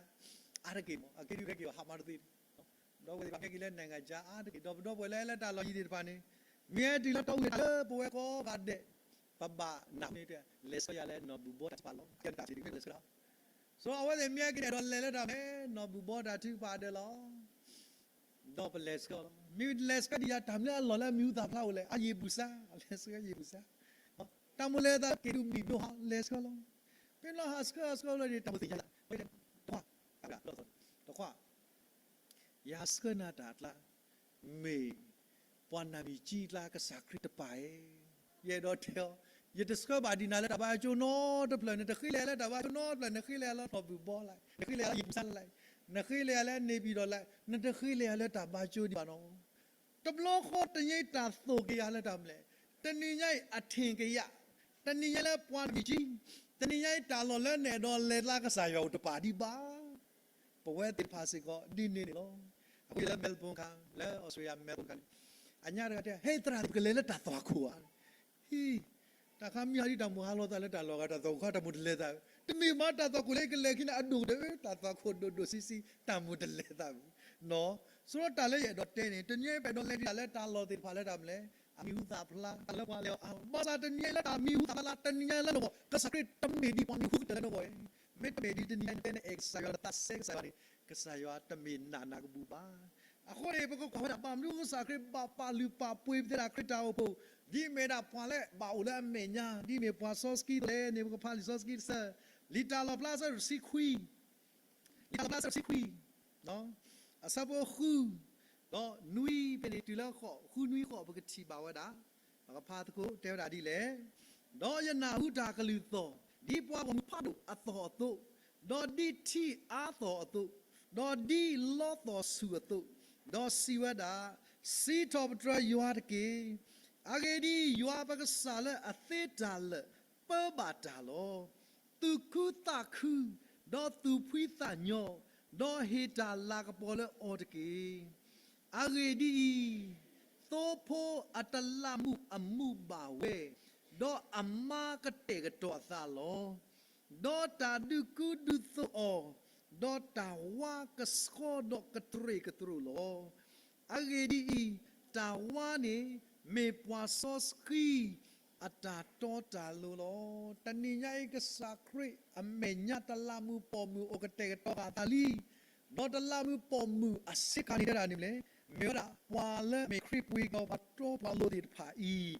အါတက့ၢ်မး, အက့ၤဒုးကဲက့ၤအီၤ ဟးမၤတသ့န့ၣ်, ပဒီပုၢ်ဝဲၢ်သ့ၣ်တဖၣ်က့ၤလၢ နိုင်ငံခြား အါတက့ၢ်, ဒီးပဒီပုၢ်ဝဲၢ်လၢဟဲလၢတၢ်လီၢ်ယံၤသ့ၣ်တဖၣ်န့ၣ် မ့ၢ်ဟဲတုၤလၢတီအူန့ၣ် တၢ်လၢပဝဲကိးဂၤဒဲး ပဘၣ်နၢ်ဟူန့ၣ် လဲၤဆှၢယၤလၢနီၢ်ဘူၣ်ဘီတၢ်ထုကဖၣ်လီၤ. ကဲတၢ်စံးတမ့ၢ်လဲၤဆှၢလီၤ. ဆိအဝဲသ့ၣ်မ့ၢ်ဟဲက့ၤန့ၣ် အဲၣ်ဒိးလဲၤလၢတၢ်ဖဲနီၢ်ဘူၣ်ဘီတၢ်ထုကဖၣ်ဒၢးလီၤ. ဒီးပလဲၤဆှၢအီၤလီၤ. မ့ၢ်လဲၤဆှၢဒံးယၤ တၢ်မနုၤအလီၢ်လၢအမံၤဟူသၣ်ဖျါအိၣ်လဲၣ်, အယံာ်ဘူၣ်စါ, လဲၤဆှၢယံာ်ဘူၣ်စါ, တၢ်မိၣ်လဲၤသးက့ၤဒုးမံၤဒိၣ်ဟီ လဲၤဆှၢလီၤ. ဖဲလီၤဟးဆှၢဟးဆှၢလီၤန့ၣ် တၢ်မိၣ်သ့ၣ်ညါလၢ တခွါ, တခွါ, ယဆှၢနၤတၢ်အကျါ မ့ၢ်ပှၤနာ်မံၤကၠံအကျါ ကစၢ်ခရံာ်တပၢ်ဧၢ, ယအဲၣ်ဒိးတဲအီၤ, ယ ယတဆှၢဘၣ်ဒံးနၤလၢတၢ်ဘါကၠိနီတဖျၢၣ်, နတဃ့လဲၤလၢတၢ်ဘါကၠိနီတဖျၢၣ်, နဃ့လဲၤလၢလီၢ်ဘုၣ်ဘီလဲၣ်, နဃ့လဲၤလၢယရူၤၡါလၢ်လဲၣ်, နဃ့လဲၤလၢန့ၣ်ပံၤဒီးလဲၣ်, နတဃ့လဲၤလၢတၢ်ဘါကၠိဒံးဘၣ်နီၤ. တဘျီဃီတနံၤအံၤတၢ်သိၣ်က့ၤယၤလၢတၢ်မနုၤလဲၣ်, တနံၤညါအံၤအထင်က့ၤယၤ, တနံၤညါလၢပှၤတမ့ၢ်ကံ, တနံၤညါအံၤတၢ်လီၢ်လၢနအဲၣ်ဒိးလဲၤလၢ ကစၢ်ယွၤအိၣ်တပၤဒံးဘၣ်. ပဝဲသ့ၣ်တဖၣ်စ့ၢ်ကီးဒ်န့ၣ်န့ၣ်လီၤ. အဃိယဲလၢ Melbourne ခါ, လၢ Australia Melbourne ခါန့ၣ်, အညါတဂၤတဲ ဟဲသရၣ် ပကလဲၤလၢတၢ်သွၣ်ခိၣ်ဧါ. ဟံ, တၢ်ခါမံဟါဒ်တၢ်မိၣ်ဟါလီၤသးလၢတၢ်လီၢ်ဂၤ တၢ်သွၣ်ခိၣ်ခါတၢ်မိၣ်တလဲၤသး, တမ့ၢ်မးတၢ်သွၣ်ခိၣ်လၢကလဲၤခံန့ၣ် အဒိၣ်ကတၢၢ် တၢ်သွၣ်ခိၣ်ဒိၣ်ဒိၣ်ဆံးဆံး တၢ်မိၣ်တလဲၤသးဘၣ်. ဆိဒီးတၢ်လၢယအဲၣ်ဒိးတဲန့ၣ် တနံၤညါအံၤပအဲၣ်ဒိးလဲၤဒံးတၢ်လၢတၢ်လီၢ်သ့ၣ်တဖၣ်လၢတၢ်မနုၤလဲၣ်, အမံၤဟူသၣ်ဖျါ, တၢ်လၢပှၤလဲၤအီၤအါ, ဘၣ်ဆၣ်တနံၤညါအံၤလၢတၢ်မံၤဟူသၣ်ဖျါ တနံၤညါအံၤလၢနဂီၢ် ကစၢ်ခရံာ်တမ့ၢ်ဒ်ပှၤမံၤဟူကတၢၢ်လၢနဂီၢ်အံၤ, မ့တမ့ၢ်ဒ်တနံၤညါအံၤနတဲနအဲၣ်ကစၢ်ယွၤ နသးစဲကစၢ်ယွၤန့ၣ် ကစၢ်ယွၤတမ့ၢ်နာ်နၤကဘူၣ်ဘၣ်. အဃိန့ၣ် ပကကွၢ်ဝဲဒၣ် ဘၣ်မနုၤကစၢ်ခရံာ်ဘၣ်ပာ်လုၢ်ပာ်ပှ့ၤပသ့ဒၣ်ခရံာ်တၢ်အိၣ်ဖှိၣ်, ဒ်မ့ၢ်ဒၣ်ပှၤလၢဘၣ်အိၣ်လၢအမဲာ်ညါ ဒ်မ့ၢ်ပှၤစီဆှံလဲၣ်န့ၣ် ပကဖးလံာ်စီဆှံတဆၢ, လံာ်တၢ်လီၣ်ဖျါအဆၢတဆံခွံ, လံာ်တၢ်လီၣ်ဖျါအဆၢတဆံခွံ, အဆၢဖိဃု, ဒီးနွံဖဲန့ၣ်တုၤလၢဃိး, ဃုနွံဃိး ပကထံၣ်ဘၣ်ဝဲဒၣ်, ပကဖးသကိးတဲဝဲဒၣ်ဒ်လဲၣ်, ဒီးယနၢ်ဟူတၢ်ကလုၢ်သီၣ် ဒ်ပှၤဂီၢ်မုၢ်ဖးဒိၣ်အသီၣ်အသိး, ဒီးဒ်ထံအါသီၣ်အသိး, ဒီးဒ်လီသီၣ်ဆူၣ်အသိး, ဒီးစံးဝဲဒၣ်, စံးထီၣ်ပတြၢၤယွၤတက့ၢ်. အဂ့ၢ်ဒ်အံၤ, ယွၤပကစၢ်လၢအသ့တၢ်လၢာ် ပၢဘၣ်တၢ်လီၤ. သူၣ်ခုသးခု, ဒီးသူၣ်ဖှံသးညီ, ဒီးဟ့ၣ်တၢ်လၤကပီၤလၢအီၤတက့ၢ်. အဂ့ၢ်ဒ်အံၤ, သိဖိအတလးမူးအမူးဘၣ်ဝဲ, ဒီးအမါကတဲာ်ကတီၤအသးလီၤ. ဒီးတၢ်ဒုးကူဒုးသိးအီၤ, ဒီးတၢ်ဝါကဆှီဒီးကတြ့ၣ်ကတြိၣ်လီၤ. အဂ့ၢ်ဒ်အံၤ, တၢ်ဝါန့ၣ် မ့ၢ်ပှၤစီဆှံအတၢ်တီတၢ်လိၤလီၤ. တနံၤညါအံၤ ကစၢ်ခရံာ်အမဲာ်ညါ တလးမူးပိာ်မုၣ်အိၣ်ကတဲာ်ကတီၤဃာ်အသးလံ, ဒီးတလးမူးပိာ်မုၣ်အဆ့ကၤန့ၣ်တဲဒၣ်န့ၣ်မ့ၢ်လဲၣ်, မ့ၢ်ဝဲဒၣ်ပှၤလၢမ့ၢ်ခရံာ်ပှ့ၤက့ၤပှၤတီပှၤလိၤသ့ၣ်တဖၣ်အံၤ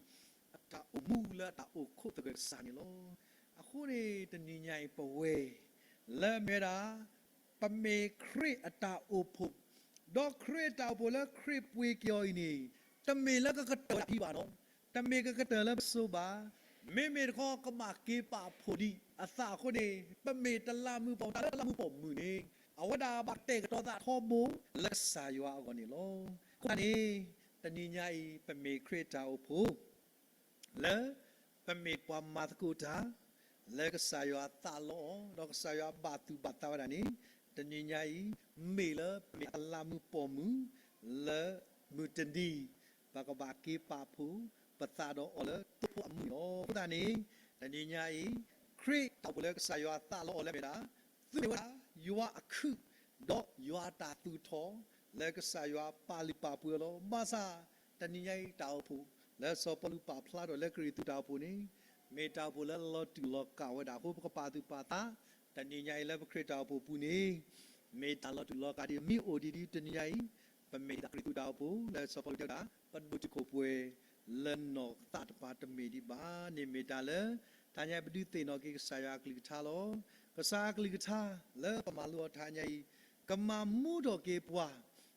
အတၢ်အိၣ်မူလၢအတၢ်အိၣ်ခိးသဂၢၢ်ကစၢ်န့ၣ်လီၤ. အဃိန့ၣ် တနံၤညါအံၤပဝဲ လၢမ့ၢ်ဝဲဒၣ် ပမ့ၢ်ခရံာ်အတၢ်အိၣ်ဖှိၣ်, ဒီးခရံာ်အတၢ်အိၣ်ဖှိၣ်လၢခရံာ်ပှ့ၤက့ၤအီၤအံၤန့ၣ် တမ့ၢ်လၢကကတၢၢ်ဝဲဒၣ်ဖံဘၣ်နီၤ, တမ့ၢ်ကကတၢၢ်လၢပစိၤဘၣ်, မ့မ့ၢ်တခီကဘၣ်က့ၤပာ်ဖှိၣ်ဒံးအသးအဃိန့ၣ် ပမ့ၢ်တလးမူးပိာ်မုၣ်, တၢ်လၢတလးမူးပိာ်မုၣ်န့ၣ် အဝဲဒၣ်ဘၣ်တဲာ်ကတီၤသးထီဘိလၢကစၢ်ယွၤအဂီၢ်န့ၣ်လီၤ. အဃိသတးန့ၣ် တနံၤညါအံၤ ပမ့ၢ်ခရံာ်အတၢ်အိၣ်ဖှိၣ် လၢပမ့ၢ်ပှၤမၤသကိးတၢ် လၢကစၢ်ယွၤသးလီအီၤ ဒီးကစၢ်ယွၤဘၣ်သူၣ်ဘၣ်သးဝဲဒၣ်န့ၣ် တနံၤညါအံၤ မ့ၢ်လၢပမ့ၢ်အတလးမူးပိာ်မုၣ် လၢမုၢ်တနံၤ ပကဘၣ်က့ၤပာ်ဖှိၣ်ပသးဒီးအီၤလၢသိဖိအမုၢ်န့ၣ်လီၤ. အဃိသတးန့ၣ် တနံၤညါအံၤ ခရံာ်တၢ်အိၣ်ဖှိၣ်လၢကစၢ်ယွၤသးလီအီၤလၢမ့ၢ်ဒၣ် သုမ့ၢ်ဝဲဒၣ် ယွၤအခုး ဒီးယွၤတၢ်သူၣ်ထီၣ် လၢကစၢ်ယွၤပာ်လုၢ်ပာ်ပှ့ၤအီၤလီၤ. ဘၣ်ဆၣ် တနံၤညါအံၤတၢ်အိၣ်ဖှိၣ် လၢစီၤပီလူးပာ်ဖျါထီၣ်လၢကရံၣ်သူးတၢ်အိၣ်ဖှိၣ်န့ၣ် မ့ၢ်တၢ်အိၣ်ဖှိၣ်လၢလီၤတူာ်လီၤကာ်ဝဲဒၣ်အဃိ ပကပာ်သူၣ်ပာ်သး တနံၤညါအံၤလၢပခရံာ်တၢ်အိၣ်ဖှိၣ်ပူၤန့ၣ် မ့ၢ်တၢ်လီၤတူာ်လီၤကာ်ဒ်အမ့ၢ်အိၣ်ဒံးဒ်တနံၤညါအံၤ ပမ့ၢ်ဒၣ်ကရံၣ်သူးတၢ်အိၣ်ဖှိၣ် လၢစီၤပီလူးတဲဝဲဒၣ် ပဒိၣ်တုာ်ခိၣ်ပှဲၤ လၢနီၢ်သးတပၤတမ့ၢ်ဒံးဘၣ်. န့ၣ်မ့ၢ်တၢ်လၢ တနံၤညါအံၤပဒုးသ့ၣ်နီၣ်က့ၤကစၢ်ယွၤအကလုၢ်ကထါလီၤ. ကစၢ်အကလုၢ်ကထါ လၢပမၤလိအီၤတနံၤညါအံၤ ကမၤမူထီၣ်က့ၤပှၤ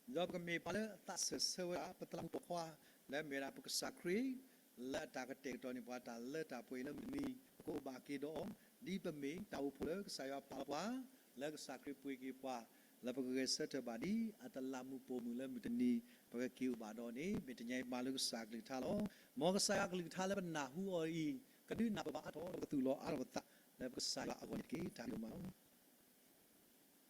ဒီးပကမ့ၢ်ပှၤလၢအသးစၢၢ်ဆၢဝဲဒၣ် ပတလးမူးပိာ်ခွါ လၢမ့ၢ်ဝဲဒၣ်ပကစၢ်ခရံာ် လၢအတၢ်ကတဲာ်ကတီၤန့ၢ်ပှၤတၢ်လၢတၢ်ပှဲၤအံၤလၢမုၢ်တနံၤ ပကအိၣ်ဘၣ်က့ၤဒီးအီၤ ဒ်ပမ့ၢ်တၢ်အိၣ်ဖှိၣ်လၢကစၢ်ယွၤပာ်လီၤပှၤ လၢကစၢ်ခရံာ်ပှ့ၤက့ၤပှၤ လၢပကဂဲၤဆၢထၢၣ်ဘၣ်ဒ်အတလးမူးပိာ်မုၣ်လၢမုၢ်တနံၤ ပကက့ၤအိၣ်ဘၣ်ဒီးအီၤန့ၣ် မ့ၢ်တနံၤညါအံၤမၤလိကစၢ်အကလုၢ်ကထါလီၤ. မ်ကစၢ်ယွၤအကလုၢ်ကထါလၢပနၢ်ဟူအီၤအံၤ ကဒုးနၢ်ပၢၢ်ဘၣ်အါထီၣ် ဒီးကသူၣ်လီၤအါထီၣ်ပသး လၢပကစၢ်ယွၤအဂီၢ်န့ၣ်တက့ၢ်. တၢ်ဘျုးဒိၣ်မးလီၤ.